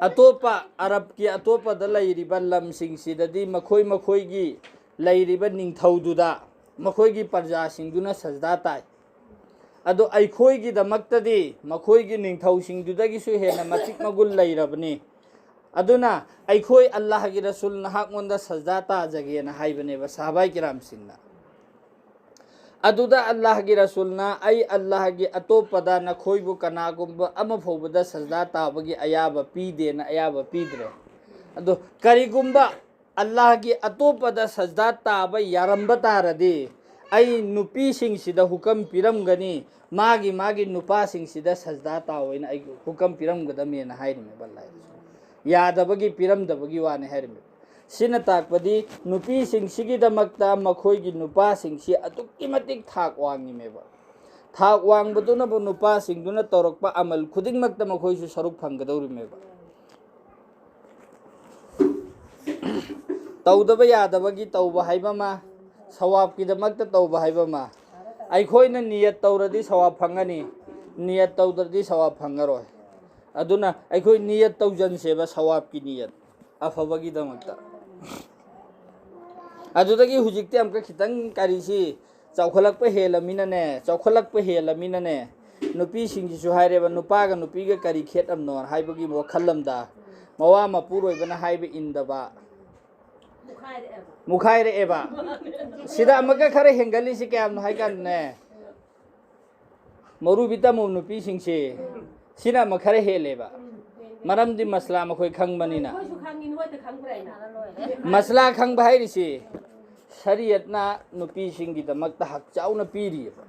ꯑꯇꯣꯞꯄ ꯑꯔꯕꯀꯤ ꯑꯇꯣꯞꯄꯗ ꯂꯩꯔꯤꯕ ꯂꯝꯁꯤꯡꯁꯤꯗꯗꯤ ꯃꯈꯣꯏ ꯃꯈꯣꯏꯒꯤ ꯂꯩꯔꯤꯕ ꯅꯤꯡꯊꯧꯗꯨꯗ ꯃꯈꯣꯏꯒꯤ ꯄ꯭ꯔꯖꯥꯁꯤꯡꯗꯨꯅ ꯁꯖꯗꯥ ꯇꯥꯏ꯫ ꯑꯗꯣ ꯑꯩꯈꯣꯏꯒꯤꯗꯃꯛꯇꯗꯤ ꯃꯈꯣꯏꯒꯤ ꯅꯤꯡꯊꯧꯁꯤꯡꯗꯨꯗꯒꯤꯁꯨ ꯍꯦꯟꯅ ꯃꯇꯤꯛ ꯃꯒꯨꯟ ꯂꯩꯔꯕꯅꯤ꯫ ꯑꯗꯨꯅ ꯑꯩꯈꯣꯏ ꯑꯜꯂꯥꯍꯒꯤ ꯔꯁꯨꯜ ꯅꯍꯥꯛꯉꯣꯟꯗ ꯁꯖꯗꯥ ꯇꯥꯖꯒꯦꯅ ꯍꯥꯏꯕꯅꯦꯕ ꯁꯍꯥꯕꯥꯏ ꯀꯤꯔꯥꯝꯁꯤꯡꯅ꯫ ꯑꯗꯨꯗ ꯑꯜꯂꯥꯍꯒꯤ ꯔꯁꯨꯜꯅ, "ꯑꯩ ꯑꯜꯂꯥꯍꯒꯤ ꯑꯇꯣꯞꯄꯗ ꯅꯈꯣꯏꯕꯨ ꯀꯅꯥꯒꯨꯝꯕ ꯑꯃ ꯐꯥꯎꯕꯗ ꯁꯖꯗꯥ ꯇꯥꯕꯒꯤ ꯑꯌꯥꯕ ꯄꯤꯗꯦꯅ ꯑꯌꯥꯕ ꯄꯤꯗ꯭ꯔꯦ꯫ ꯑꯗꯣ ꯀꯔꯤꯒꯨꯝꯕ ꯑꯜꯂꯥꯍꯒꯤ ꯑꯇꯣꯞꯄꯗ ꯁꯖꯗꯥ ꯇꯥꯕ ꯌꯥꯔꯝꯕ ꯇꯥꯔꯗꯤ, ꯑꯩ ꯅꯨꯄꯤꯁꯤꯡꯁꯤꯗ ꯍꯨꯀꯝ ꯄꯤꯔꯝꯒꯅꯤ, ꯃꯥꯒꯤ ꯃꯥꯒꯤ ꯅꯨꯄꯥꯁꯤꯡꯁꯤꯗ ꯁꯖꯗꯥ ꯇꯥꯎ ꯍꯥꯏꯅ ꯑꯩ ꯍꯨꯀꯝ ꯄꯤꯔꯝꯒꯗꯕꯅꯦꯅ ꯍꯥꯏꯔꯤꯃꯦꯕ ꯑꯜꯂꯥꯍ꯫ ꯌꯥꯗꯕꯒꯤ, ꯄꯤꯔꯝꯗꯕꯒꯤ ꯋꯥꯅꯤ ꯍꯥꯏꯔꯤꯃꯦꯕ꯫ ꯁꯤꯅ ꯇꯥꯛꯄꯗꯤ ꯅꯨꯄꯤꯁꯤꯡꯁꯤꯒꯤꯗꯃꯛꯇ ꯃꯈꯣꯏꯒꯤ ꯅꯨꯄꯥꯁꯤꯡꯁꯤ ꯑꯗꯨꯛꯀꯤ ꯃꯇꯤꯛ ꯊꯥꯛ ꯋꯥꯡꯉꯤꯃꯦꯕ꯫ ꯊꯥꯛ ꯋꯥꯡꯕꯗꯨꯅꯕꯨ ꯅꯨꯄꯥꯁꯤꯡꯗꯨꯅ ꯇꯧꯔꯛꯄ ꯑꯃꯜ ꯈꯨꯗꯤꯡꯃꯛꯇ ꯃꯈꯣꯏꯁꯨ ꯁꯔꯨꯛ ꯐꯪꯒꯗꯧꯔꯤꯃꯦꯕ꯫ ꯇꯧꯗꯕ ꯌꯥꯗꯕꯒꯤ ꯇꯧꯕ ꯍꯥꯏꯕ ꯑꯃ, ꯁꯋꯥꯕꯀꯤꯗꯃꯛꯇ ꯇꯧꯕ ꯍꯥꯏꯕ ꯑꯃ꯫ ꯑꯩꯈꯣꯏꯅ ꯅꯤꯌꯠ ꯇꯧꯔꯗꯤ ꯁꯋꯥꯕ ꯐꯪꯒꯅꯤ, ꯅꯤꯌꯠ ꯇꯧꯗ꯭ꯔꯗꯤ ꯁꯋꯥꯕ ꯐꯪꯉꯔꯣꯏ꯫ ꯑꯗꯨꯅ ꯑꯩꯈꯣꯏ ꯅꯤꯌꯠ ꯇꯧꯖꯟꯁꯦꯕ, ꯁꯋꯥꯕꯀꯤ ꯅꯤꯌꯠ, ꯑꯐꯕꯒꯤꯗꯃꯛꯇ꯫ ꯑꯗꯨꯗꯒꯤ ꯍꯧꯖꯤꯛꯇꯤ ꯑꯃꯨꯛꯀ ꯈꯤꯇꯪ ꯀꯔꯤꯁꯤ ꯆꯥꯎꯈꯠꯂꯛꯄ ꯍꯦꯜꯂꯃꯤꯅꯅꯦ, ꯆꯥꯎꯈꯠꯂꯛꯄ ꯍꯦꯜꯂꯃꯤꯅꯅꯦ, ꯅꯨꯄꯤꯁꯤꯡꯁꯤꯁꯨ ꯍꯥꯏꯔꯦꯕ, ꯅꯨꯄꯥꯒ ꯅꯨꯄꯤꯒ ꯀꯔꯤ ꯈꯦꯠꯅꯕꯅꯣ ꯍꯥꯏꯕꯒꯤ ꯋꯥꯈꯜ ꯑꯃꯗ, ꯃꯋꯥ ꯃꯄꯨꯔꯣꯏꯕꯅ ꯍꯥꯏꯕ ꯏꯟꯗꯕ, ꯃꯨꯈꯥꯏꯔꯛꯑꯦꯕ꯫ ꯁꯤꯗ ꯑꯃꯨꯛꯀ ꯈꯔ ꯍꯦꯟꯒꯠꯂꯤꯁꯤ ꯀꯌꯥꯝꯅꯣ ꯍꯥꯏ ꯀꯥꯟꯗꯅꯦ, ꯃꯧꯔꯨꯕꯤ ꯇꯥꯃꯣ ꯅꯨꯄꯤꯁꯤꯡꯁꯦ, ꯁꯤꯅ ꯑꯃ ꯈꯔ ꯍꯦꯜꯂꯦꯕ꯫ ꯃꯔꯝꯗꯤ ꯃꯁꯂꯥ ꯃꯈꯣꯏ ꯈꯪꯕꯅꯤꯅ꯫ ꯑꯩꯈꯣꯏꯁꯨ ꯈꯪꯉꯤ, ꯅꯣꯏꯗ ꯈꯪꯕ꯭ꯔꯥ ꯍꯥꯏꯅ? ꯃꯁꯂꯥ ꯈꯪꯕ ꯍꯥꯏꯔꯤꯁꯤ, ꯁꯔꯤꯌꯠꯅ ꯅꯨꯄꯤꯁꯤꯡꯒꯤꯗꯃꯛꯇ ꯍꯛ ꯆꯥꯎꯅ ꯄꯤꯔꯤꯑꯕ꯫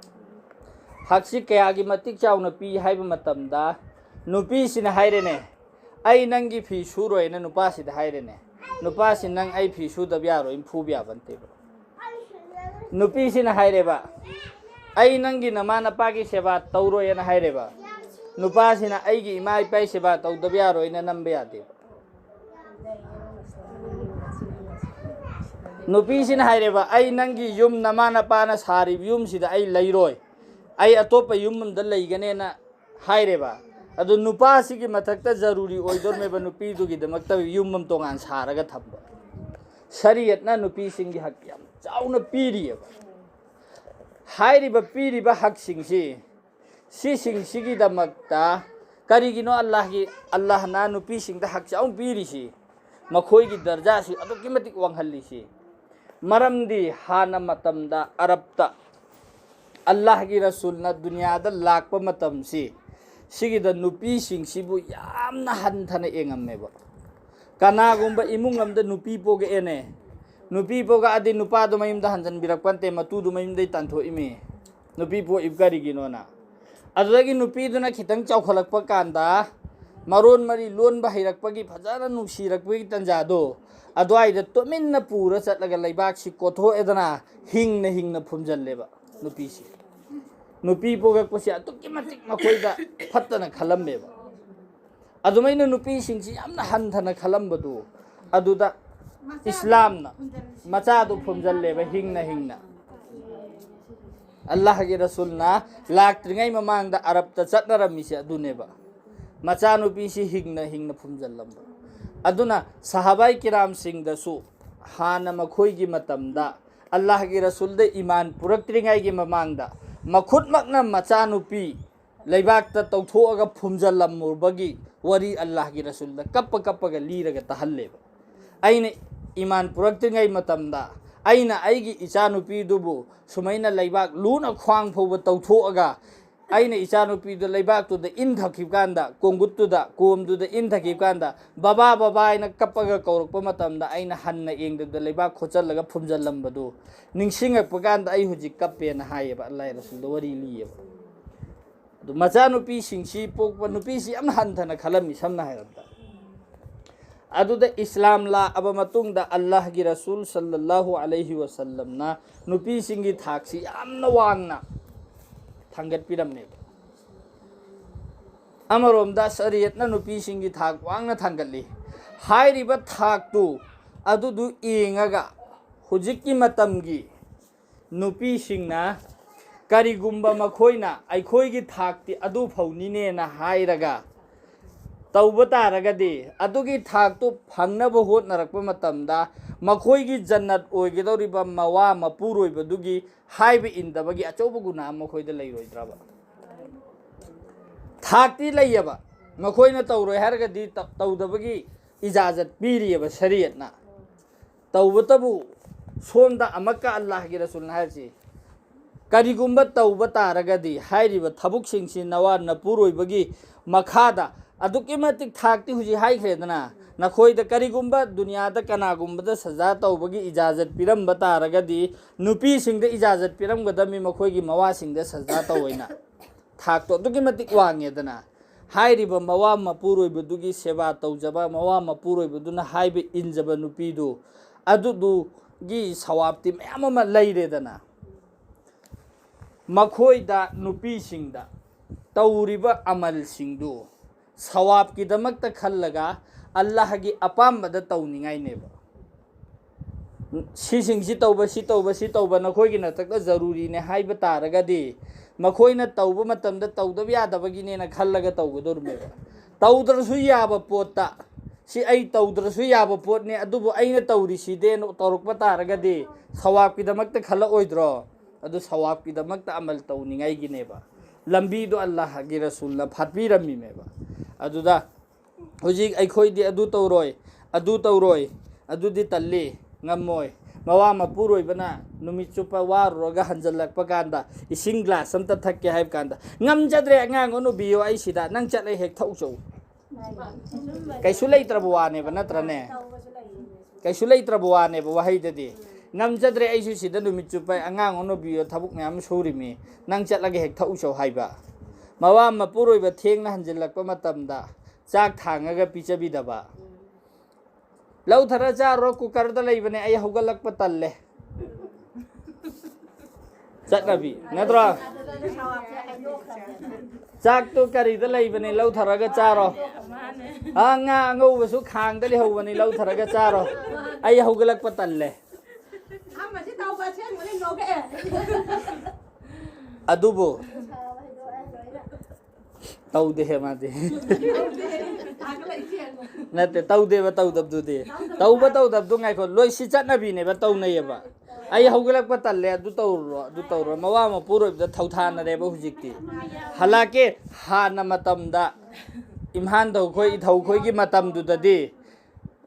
ꯍꯛꯁꯤ ꯀꯌꯥꯒꯤ ꯃꯇꯤꯛ ꯆꯥꯎꯅ ꯄꯤ ꯍꯥꯏꯕ ꯃꯇꯝꯗ, ꯅꯨꯄꯤꯁꯤꯅ ꯍꯥꯏꯔꯦꯅꯦ, "ꯑꯩ ꯅꯪꯒꯤ ꯐꯤ ꯁꯨꯔꯣꯏꯅ" ꯅꯨꯄꯥꯁꯤꯗ ꯍꯥꯏꯔꯦꯅꯦ꯫ ꯅꯨꯄꯥꯁꯤ, "ꯅꯪ ꯑꯩ ꯐꯤ ꯁꯨꯗꯕ ꯌꯥꯔꯣꯏꯅ" ꯐꯨꯕ ꯌꯥꯕ ꯅꯠꯇꯦꯕ꯫ ꯅꯨꯄꯤꯁꯤꯅ ꯍꯥꯏꯔꯦꯕ, "ꯑꯩ ꯅꯪꯒꯤ ꯅꯃꯥ ꯅꯄꯥꯒꯤ ꯁꯦꯕꯥ ꯇꯧꯔꯣꯏꯅ" ꯍꯥꯏꯔꯦꯕ꯫ ꯅꯨꯄꯥꯁꯤꯅ, "ꯑꯩꯒꯤ ꯏꯃꯥ ꯏꯄꯥꯒꯤ ꯁꯦꯕꯥ ꯇꯧꯗꯕ ꯌꯥꯔꯣꯏꯅ" ꯅꯝꯕ ꯌꯥꯗꯦꯕ꯫ ꯅꯨꯄꯤꯁꯤꯅ ꯍꯥꯏꯔꯦꯕ, "ꯑꯩ ꯅꯪꯒꯤ ꯌꯨꯝ, ꯅꯃꯥ ꯅꯄꯥꯅ ꯁꯥꯔꯤꯕ ꯌꯨꯝꯁꯤꯗ ꯑꯩ ꯂꯩꯔꯣꯏ, ꯑꯩ ꯑꯇꯣꯞꯄ ꯌꯨꯝ ꯑꯃꯗ ꯂꯩꯒꯅꯦꯅ" ꯍꯥꯏꯔꯦꯕ꯫ ꯑꯗꯨ ꯅꯨꯄꯥꯁꯤꯒꯤ ꯃꯊꯛꯇ ꯖꯔꯨꯔꯤ ꯑꯣꯏꯗꯣꯔꯃꯦꯕ ꯅꯨꯄꯤꯗꯨꯒꯤꯗꯃꯛꯇ ꯌꯨꯝ ꯑꯃ ꯇꯣꯉꯥꯟ ꯁꯥꯔꯒ ꯊꯝꯕ꯫ ꯁꯔꯤꯌꯠꯅ ꯅꯨꯄꯤꯁꯤꯡꯒꯤ ꯍꯛ ꯌꯥꯝ ꯆꯥꯎꯅ ꯄꯤꯔꯤꯑꯕ꯫ ꯍꯥꯏꯔꯤꯕ ꯄꯤꯔꯤꯕ ꯍꯛꯁꯤꯡꯁꯤ, ꯁꯤꯁꯤꯡꯁꯤꯒꯤꯗꯃꯛꯇ ꯀꯔꯤꯒꯤꯅꯣ ꯑꯜꯂꯥꯍꯒꯤ, ꯑꯜꯂꯥꯍꯅ ꯅꯨꯄꯤꯁꯤꯡꯗ ꯍꯛ ꯆꯥꯎꯅ ꯄꯤꯔꯤꯁꯤ, ꯃꯈꯣꯏꯒꯤ ꯗꯔꯖꯥꯁꯤ ꯑꯗꯨꯛꯀꯤ ꯃꯇꯤꯛ ꯋꯥꯡꯍꯜꯂꯤꯁꯤ? ꯃꯔꯝꯗꯤ ꯍꯥꯟꯅ ꯃꯇꯝꯗ ꯑꯔꯕꯇ ꯑꯜꯂꯥꯍꯒꯤ ꯔꯁꯨꯜꯅ ꯗꯨꯅꯤꯌꯥꯗ ꯂꯥꯛꯄ ꯃꯇꯝꯁꯤ, ꯁꯤꯒꯤꯗ ꯅꯨꯄꯤꯁꯤꯡꯁꯤꯕꯨ ꯌꯥꯝꯅ ꯍꯟꯊꯅ ꯌꯦꯡꯉꯝꯃꯦꯕ꯫ ꯀꯅꯥꯒꯨꯝꯕ ꯏꯃꯨꯡ ꯑꯃꯗ ꯅꯨꯄꯤ ꯄꯣꯛꯂꯛꯑꯦꯅꯦ, ꯅꯨꯄꯤ ꯄꯣꯛꯂꯛꯑꯗꯤ ꯅꯨꯄꯥꯗꯨ ꯃꯌꯨꯝꯗ ꯍꯟꯖꯤꯟꯕꯤꯔꯛꯄ ꯅꯠꯇꯦ, ꯃꯇꯨꯗꯨ ꯃꯌꯨꯝꯗꯩ ꯇꯥꯟꯊꯣꯛꯏꯃꯤ꯫ ꯅꯨꯄꯤ ꯄꯣꯛꯏꯕ ꯀꯔꯤꯒꯤꯅꯣꯅ? ꯑꯗꯨꯗꯒꯤ ꯅꯨꯄꯤꯗꯨꯅ ꯈꯤꯇꯪ ꯆꯥꯎꯈꯠꯂꯛꯄ ꯀꯥꯟꯗ ꯃꯔꯣꯟ ꯃꯔꯤ ꯂꯣꯟꯕ ꯍꯩꯔꯛꯄꯒꯤ, ꯐꯖꯅ ꯅꯨꯡꯁꯤꯔꯛꯄꯒꯤ ꯇꯟꯖꯥꯗꯣ, ꯑꯗꯨꯋꯥꯏꯗ ꯇꯨꯃꯤꯟꯅ ꯄꯨꯔ ꯆꯠꯂꯒ ꯂꯩꯕꯥꯛꯁꯤ ꯀꯣꯊꯣꯛꯑꯦꯗꯅ, ꯍꯤꯡꯅ ꯍꯤꯡꯅ ꯐꯨꯝꯖꯜꯂꯦꯕ ꯅꯨꯄꯤꯁꯤ꯫ ꯅꯨꯄꯤ ꯄꯣꯛꯂꯛꯄꯁꯤ ꯑꯗꯨꯛꯀꯤ ꯃꯇꯤꯛ ꯃꯈꯣꯏꯗ ꯐꯠꯇꯅ ꯈꯜꯂꯝꯃꯦꯕ꯫ ꯑꯗꯨꯃꯥꯏꯅ ꯅꯨꯄꯤꯁꯤꯡꯁꯤ ꯌꯥꯝꯅ ꯍꯟꯊꯅ ꯈꯜꯂꯝꯕꯗꯨ, ꯑꯗꯨꯗ ꯏꯁꯂꯥꯝꯅ ꯃꯆꯥꯗꯨ ꯐꯨꯝꯖꯜꯂꯦꯕ, ꯍꯤꯡꯅ ꯍꯤꯡꯅ꯫ ꯑꯜꯂꯥꯍꯒꯤ ꯔꯁꯨꯜꯅ ꯂꯥꯛꯇ꯭ꯔꯤꯉꯩ ꯃꯃꯥꯡꯗ ꯑꯔꯕꯇ ꯆꯠꯅꯔꯝꯃꯤꯁꯦ ꯑꯗꯨꯅꯦꯕ, ꯃꯆꯥꯅꯨꯄꯤꯁꯤ ꯍꯤꯡꯅ ꯍꯤꯡꯅ ꯐꯨꯝꯖꯜꯂꯝꯕ꯫ ꯑꯗꯨꯅ ꯁꯍꯥꯕꯥꯏ ꯀꯤꯔꯥꯝꯁꯤꯡꯗꯁꯨ ꯍꯥꯟꯅ ꯃꯈꯣꯏꯒꯤ ꯃꯇꯝꯗ ꯑꯜꯂꯥꯍꯒꯤ ꯔꯁꯨꯜꯗ ꯏꯃꯥꯟ ꯄꯨꯔꯛꯇ꯭ꯔꯤꯉꯩꯒꯤ ꯃꯃꯥꯡꯗ ꯃꯈꯨꯠꯃꯛꯅ ꯃꯆꯥꯅꯨꯄꯤ ꯂꯩꯕꯥꯛꯇ ꯇꯧꯊꯣꯛꯑꯒ ꯐꯨꯝꯖꯜꯂꯝꯃꯨꯕꯒꯤ ꯋꯥꯔꯤ ꯑꯜꯂꯥꯍꯒꯤ ꯔꯁꯨꯜꯗ ꯀꯞꯄ ꯀꯞꯄꯒ ꯂꯤꯔꯒ ꯇꯥꯍꯜꯂꯦꯕ꯫ ꯑꯩꯅ ꯏꯃꯥꯟ ꯄꯨꯔꯛꯇ꯭ꯔꯤꯉꯩ ꯃꯇꯝꯗ ꯑꯩꯅ ꯑꯩꯒꯤ ꯏꯆꯥꯅꯨꯄꯤꯗꯨꯕꯨ ꯁꯨꯃꯥꯏꯅ ꯂꯩꯕꯥꯛ ꯂꯨꯅ ꯈ꯭ꯋꯥꯡ ꯐꯥꯎꯕ ꯇꯧꯊꯣꯛꯑꯒ, ꯑꯩꯅ ꯏꯆꯥꯅꯨꯄꯤꯗꯨ ꯂꯩꯕꯥꯛꯇꯨꯗ ꯏꯟꯊꯈꯤꯕ ꯀꯥꯟꯗ, ꯀꯣꯡꯒꯨꯠꯇꯨꯗ, ꯀꯣꯝꯗꯨꯗ ꯏꯟꯊꯈꯤꯕ ꯀꯥꯟꯗ, "ꯕꯕꯥ, ꯕꯕꯥ" ꯍꯥꯏꯅ ꯀꯞꯄꯒ ꯀꯧꯔꯛꯄ ꯃꯇꯝꯗ ꯑꯩꯅ ꯍꯟꯅ ꯌꯦꯡꯗꯕꯗ ꯂꯩꯕꯥꯛ ꯈꯣꯠꯆꯜꯂꯒ ꯐꯨꯝꯖꯜꯂꯝꯕꯗꯨ ꯅꯤꯡꯁꯤꯡꯉꯛꯄ ꯀꯥꯟꯗ ꯑꯩ ꯍꯧꯖꯤꯛ ꯀꯞꯄꯦꯅ ꯍꯥꯏꯌꯦꯕ, ꯑꯜꯂꯥꯍ ꯔꯁꯨꯜꯗ ꯋꯥꯔꯤ ꯂꯤꯌꯦꯕ꯫ ꯑꯗꯨ ꯃꯆꯥꯅꯨꯄꯤꯁꯤꯡꯁꯤ ꯄꯣꯛꯄ ꯅꯨꯄꯤꯁꯤ ꯌꯥꯝ ꯍꯟꯊꯅ ꯈꯜꯂꯝꯃꯤ, ꯁꯝꯅ ꯍꯥꯏꯔꯕꯗ꯫ ꯑꯗꯨꯗ ꯏꯁꯂꯥꯝ ꯂꯥꯛꯑꯕ ꯃꯇꯨꯡꯗ ꯑꯜꯂꯥꯍꯒꯤ ꯔꯁꯨꯜ ꯁꯜꯂꯜꯂꯥꯍꯨ ꯑꯂꯩꯍꯤ ꯋꯁꯜꯂꯝꯅ ꯅꯨꯄꯤꯁꯤꯡꯒꯤ ꯊꯥꯛꯁꯤ ꯌꯥꯝꯅ ꯋꯥꯡꯅ ꯊꯥꯡꯒꯠꯄꯤꯔꯝꯃꯦꯕ꯫ ꯑꯃꯔꯣꯝꯗ ꯁꯔꯤꯌꯠꯅ ꯅꯨꯄꯤꯁꯤꯡꯒꯤ ꯊꯥꯛ ꯋꯥꯡꯅ ꯊꯥꯡꯒꯠꯂꯤ꯫ ꯍꯥꯏꯔꯤꯕ ꯊꯥꯛꯇꯨ ꯑꯗꯨꯗꯨ ꯌꯦꯡꯉꯒ ꯍꯧꯖꯤꯛꯀꯤ ꯃꯇꯝꯒꯤ ꯅꯨꯄꯤꯁꯤꯡꯅ ꯀꯔꯤꯒꯨꯝꯕ ꯃꯈꯣꯏꯅ ꯑꯩꯈꯣꯏꯒꯤ ꯊꯥꯛꯇꯤ ꯑꯗꯨ ꯐꯧꯅꯤꯅꯦꯅ ꯍꯥꯏꯔꯒ ꯇꯧꯕ ꯇꯥꯔꯒꯗꯤ, ꯑꯗꯨꯒꯤ ꯊꯥꯛꯇꯨ ꯐꯪꯅꯕ ꯍꯣꯠꯅꯔꯛꯄ ꯃꯇꯝꯗ ꯃꯈꯣꯏꯒꯤ ꯖꯟꯅꯠ ꯑꯣꯏꯒꯗꯧꯔꯤꯕ ꯃꯋꯥ ꯃꯄꯨꯔꯣꯏꯕꯗꯨꯒꯤ ꯍꯥꯏꯕ ꯏꯟꯗꯕꯒꯤ ꯑꯆꯧꯕ ꯒꯨꯅꯥ ꯑꯃ ꯃꯈꯣꯏꯗ ꯂꯩꯔꯣꯏꯗ꯭ꯔꯕ? ꯊꯥꯛꯇꯤ ꯂꯩꯌꯦꯕ, ꯃꯈꯣꯏꯅ ꯇꯧꯔꯣꯏ ꯍꯥꯏꯔꯒꯗꯤ ꯇ-, ꯇꯧꯗꯕꯒꯤ ꯏꯖꯥꯖꯠ ꯄꯤꯔꯤꯑꯕ ꯁꯔꯤꯌꯠꯅ꯫ ꯇꯧꯕꯇꯕꯨ ꯁꯣꯝꯗ ꯑꯃꯛꯀ ꯑꯜꯂꯥꯍꯒꯤ ꯔꯁꯨꯜꯅ ꯍꯥꯏꯔꯤꯁꯤ, ꯀꯔꯤꯒꯨꯝꯕ ꯇꯧꯕ ꯇꯥꯔꯒꯗꯤ ꯍꯥꯏꯔꯤꯕ ꯊꯕꯛꯁꯤꯡꯁꯤ ꯅꯋꯥ ꯅꯄꯨꯔꯣꯏꯕꯒꯤ ꯃꯈꯥꯗ ꯑꯗꯨꯛꯀꯤ ꯃꯇꯤꯛ ꯊꯥꯛꯇꯤ ꯍꯧꯖꯤꯛ ꯍꯥꯏꯈ꯭ꯔꯦꯗꯅ, ꯅꯈꯣꯏꯗ ꯀꯔꯤꯒꯨꯝꯕ ꯗꯨꯅꯤꯌꯥꯗ ꯀꯅꯥꯒꯨꯝꯕꯗ ꯁꯖꯥ ꯇꯧꯕꯒꯤ ꯏꯖꯥꯖꯠ ꯄꯤꯔꯝꯕ ꯇꯥꯔꯒꯗꯤ, ꯅꯨꯄꯤꯁꯤꯡꯗ ꯏꯖꯥꯖꯠ ꯄꯤꯔꯝꯒꯗꯕꯅꯤ, ꯃꯈꯣꯏꯒꯤ ꯃꯋꯥꯁꯤꯡꯗ ꯁꯖꯥ ꯇꯧꯑꯣꯏꯅ꯫ ꯊꯥꯛꯇꯣ ꯑꯗꯨꯛꯀꯤ ꯃꯇꯤꯛ ꯋꯥꯡꯉꯦꯗꯅ꯫ ꯍꯥꯏꯔꯤꯕ ꯃꯋꯥ ꯃꯄꯨꯔꯣꯏꯕꯗꯨꯒꯤ ꯁꯦꯕꯥ ꯇꯧꯖꯕ, ꯃꯋꯥ ꯃꯄꯨꯔꯣꯏꯕꯗꯨꯅ ꯍꯥꯏꯕ ꯏꯟꯖꯕ ꯅꯨꯄꯤꯗꯨ, ꯑꯗꯨꯗꯨꯒꯤ ꯁꯋꯥꯞꯇꯤ ꯃꯌꯥꯝ ꯑꯃ ꯂꯩꯔꯦꯗꯅ꯫ ꯃꯈꯣꯏꯗ, ꯅꯨꯄꯤꯁꯤꯡꯗ ꯇꯧꯔꯤꯕ ꯑꯃꯜꯁꯤꯡꯗꯨ ꯁꯋꯥꯞꯀꯤꯗꯃꯛꯇ ꯈꯜꯂꯒ, ꯑꯜꯂꯥꯍꯒꯤ ꯑꯄꯥꯝꯕꯗ ꯇꯧꯅꯤꯡꯉꯥꯏꯅꯦꯕ꯫ ꯁꯤꯁꯤꯡꯁꯤ ꯇꯧꯕ, ꯁꯤ ꯇꯧꯕ, ꯁꯤ ꯇꯧꯕ ꯅꯈꯣꯏꯒꯤ ꯅꯊꯛꯇ ꯖꯔꯨꯔꯤꯅꯦ ꯍꯥꯏꯕ ꯇꯥꯔꯒꯗꯤ, ꯃꯈꯣꯏꯅ ꯇꯧꯕ ꯃꯇꯝꯗ ꯇꯧꯗꯕ ꯌꯥꯗꯕꯒꯤꯅꯦꯅ ꯈꯜꯂꯒ ꯇꯧꯒꯗꯧꯔꯤꯕꯅꯦꯕ꯫ ꯇꯧꯗ꯭ꯔꯁꯨ ꯌꯥꯕ ꯄꯣꯠꯇ, "ꯁꯤ ꯑꯩ ꯇꯧꯗ꯭ꯔꯁꯨ ꯌꯥꯕ ꯄꯣꯠꯅꯦ, ꯑꯗꯨꯕꯨ ꯑꯩꯅ ꯇꯧꯔꯤꯁꯤꯗꯦꯅ" ꯇꯧꯔꯛꯄ ꯇꯥꯔꯒꯗꯤ, ꯁꯋꯥꯞꯀꯤꯗꯃꯛꯇ ꯈꯜꯂꯛꯑꯣꯏꯗ꯭ꯔꯣ? ꯑꯗꯨ ꯁꯋꯥꯞꯀꯤꯗꯃꯛꯇ ꯑꯃꯜ ꯇꯧꯅꯤꯡꯉꯥꯏꯒꯤꯅꯦꯕ꯫ ꯂꯝꯕꯤꯗꯣ ꯑꯜꯂꯥꯍꯒꯤ ꯔꯁꯨꯜꯅ ꯐꯥꯠꯄꯤꯔꯝꯃꯤꯃꯦꯕ꯫ ꯑꯗꯨꯗ ꯍꯧꯖꯤꯛ ꯑꯩꯈꯣꯏꯗꯤ ꯑꯗꯨ ꯇꯧꯔꯣꯏ, ꯑꯗꯨ ꯇꯧꯔꯣꯏ, ꯑꯗꯨꯗꯤ ꯇꯜꯂꯤ, ꯉꯝꯃꯣꯏ꯫ ꯃꯋꯥ ꯃꯄꯨꯔꯣꯏꯕꯅ ꯅꯨꯃꯤꯠ ꯆꯨꯞꯄ ꯋꯥꯔꯨꯔꯒ ꯍꯟꯖꯜꯂꯛꯄ ꯀꯥꯟꯗ, "ꯏꯁꯤꯡ ꯒ꯭ꯂꯥꯁ ꯑꯝꯇ ꯊꯛꯀꯦ" ꯍꯥꯏꯕ ꯀꯥꯟꯗ, "ꯉꯝꯖꯗ꯭ꯔꯦ, ꯑꯉꯥꯡ ꯑꯣꯟꯅꯨꯕꯤꯌꯣ, ꯑꯩ ꯁꯤꯗ, ꯅꯪ ꯆꯠꯂ ꯍꯦꯛ ꯊꯛꯎꯆꯣ"꯫ ꯀꯩꯁꯨ ꯂꯩꯇ꯭ꯔꯕ ꯋꯥꯅꯦꯕ, ꯅꯠꯇ꯭ꯔꯅꯦ? ꯀꯩꯁꯨ ꯂꯩꯇ꯭ꯔꯕ ꯋꯥꯅꯦꯕ ꯋꯥꯍꯩꯗꯗꯤ꯫ "ꯉꯝꯖꯗ꯭ꯔꯦ, ꯑꯩꯁꯨ ꯁꯤꯗ ꯅꯨꯃꯤꯠ ꯆꯨꯞꯄ ꯑꯉꯥꯡ ꯑꯣꯟꯅꯨꯕꯤꯌꯣ, ꯊꯕꯛ ꯃꯌꯥꯝ ꯑꯃ ꯁꯨꯔꯤꯃꯤ, ꯅꯪ ꯆꯠꯂꯒ ꯍꯦꯛ ꯊꯛꯎꯆꯣ" ꯍꯥꯏꯕ꯫ ꯃꯋꯥ ꯃꯄꯨꯔꯣꯏꯕ ꯊꯦꯡꯅ ꯍꯟꯖꯤꯜꯂꯛꯄ ꯃꯇꯝꯗ ꯆꯥꯛ ꯊꯥꯡꯉꯒ ꯄꯤꯖꯕꯤꯗꯕ꯫ "ꯂꯧꯊꯔ ꯆꯥꯔꯣ, ꯀꯨꯀꯔꯗ ꯂꯩꯕꯅꯦ, ꯑꯩ ꯍꯧꯒꯠꯂꯛꯄ ꯇꯜꯂꯦ"꯫ ꯆꯠꯅꯕꯤ ꯅꯠꯇ꯭ꯔꯣ? "ꯆꯥꯛꯇꯣ ꯀꯔꯤꯗ ꯂꯩꯕꯅꯦ, ꯂꯧꯊꯔꯒ ꯆꯥꯔꯣ"꯫ "ꯑꯥ, ꯉꯥ ꯑꯉꯧꯕꯁꯨ ꯈꯥꯡꯗ ꯂꯩꯍꯧꯕꯅꯤ, ꯂꯧꯊꯔꯒ ꯆꯥꯔꯣ, ꯑꯩ ꯍꯧꯒꯠꯂꯛꯄ ꯇꯜꯂꯦ"꯫ ꯑꯗꯨꯕꯨ ꯇꯧꯗꯦꯍꯦ ꯃꯥꯗꯤ꯫ ꯅꯠꯇꯦ, ꯇꯧꯗꯦꯕ, ꯇꯧꯗꯕꯗꯨꯗꯤ꯫ ꯇꯧꯕ ꯇꯧꯗꯕꯗꯨ ꯉꯥꯏꯈꯣ, ꯂꯣꯏ ꯁꯤ ꯆꯠꯅꯕꯤꯅꯦꯕ ꯇꯧꯅꯩꯌꯦꯕ꯫ "ꯑꯩ ꯍꯧꯒꯠꯂꯛꯄ ꯇꯜꯂꯦ, ꯑꯗꯨ ꯇꯧꯔꯨꯔꯣ, ꯑꯗꯨ ꯇꯧꯔꯨꯔꯣ"꯫ ꯃꯋꯥ ꯃꯄꯨꯔꯣꯏꯕꯗ ꯊꯧꯊꯥꯅꯔꯦꯕ ꯍꯧꯖꯤꯛꯇꯤ꯫ ꯍꯂꯥꯛꯀꯦ, ꯍꯥꯟꯅ ꯃꯇꯝꯗ ꯏꯝꯍꯥꯟ ꯊꯧꯈꯣꯏ, ꯏꯊꯧꯈꯣꯏꯒꯤ ꯃꯇꯝꯗꯨꯗꯗꯤ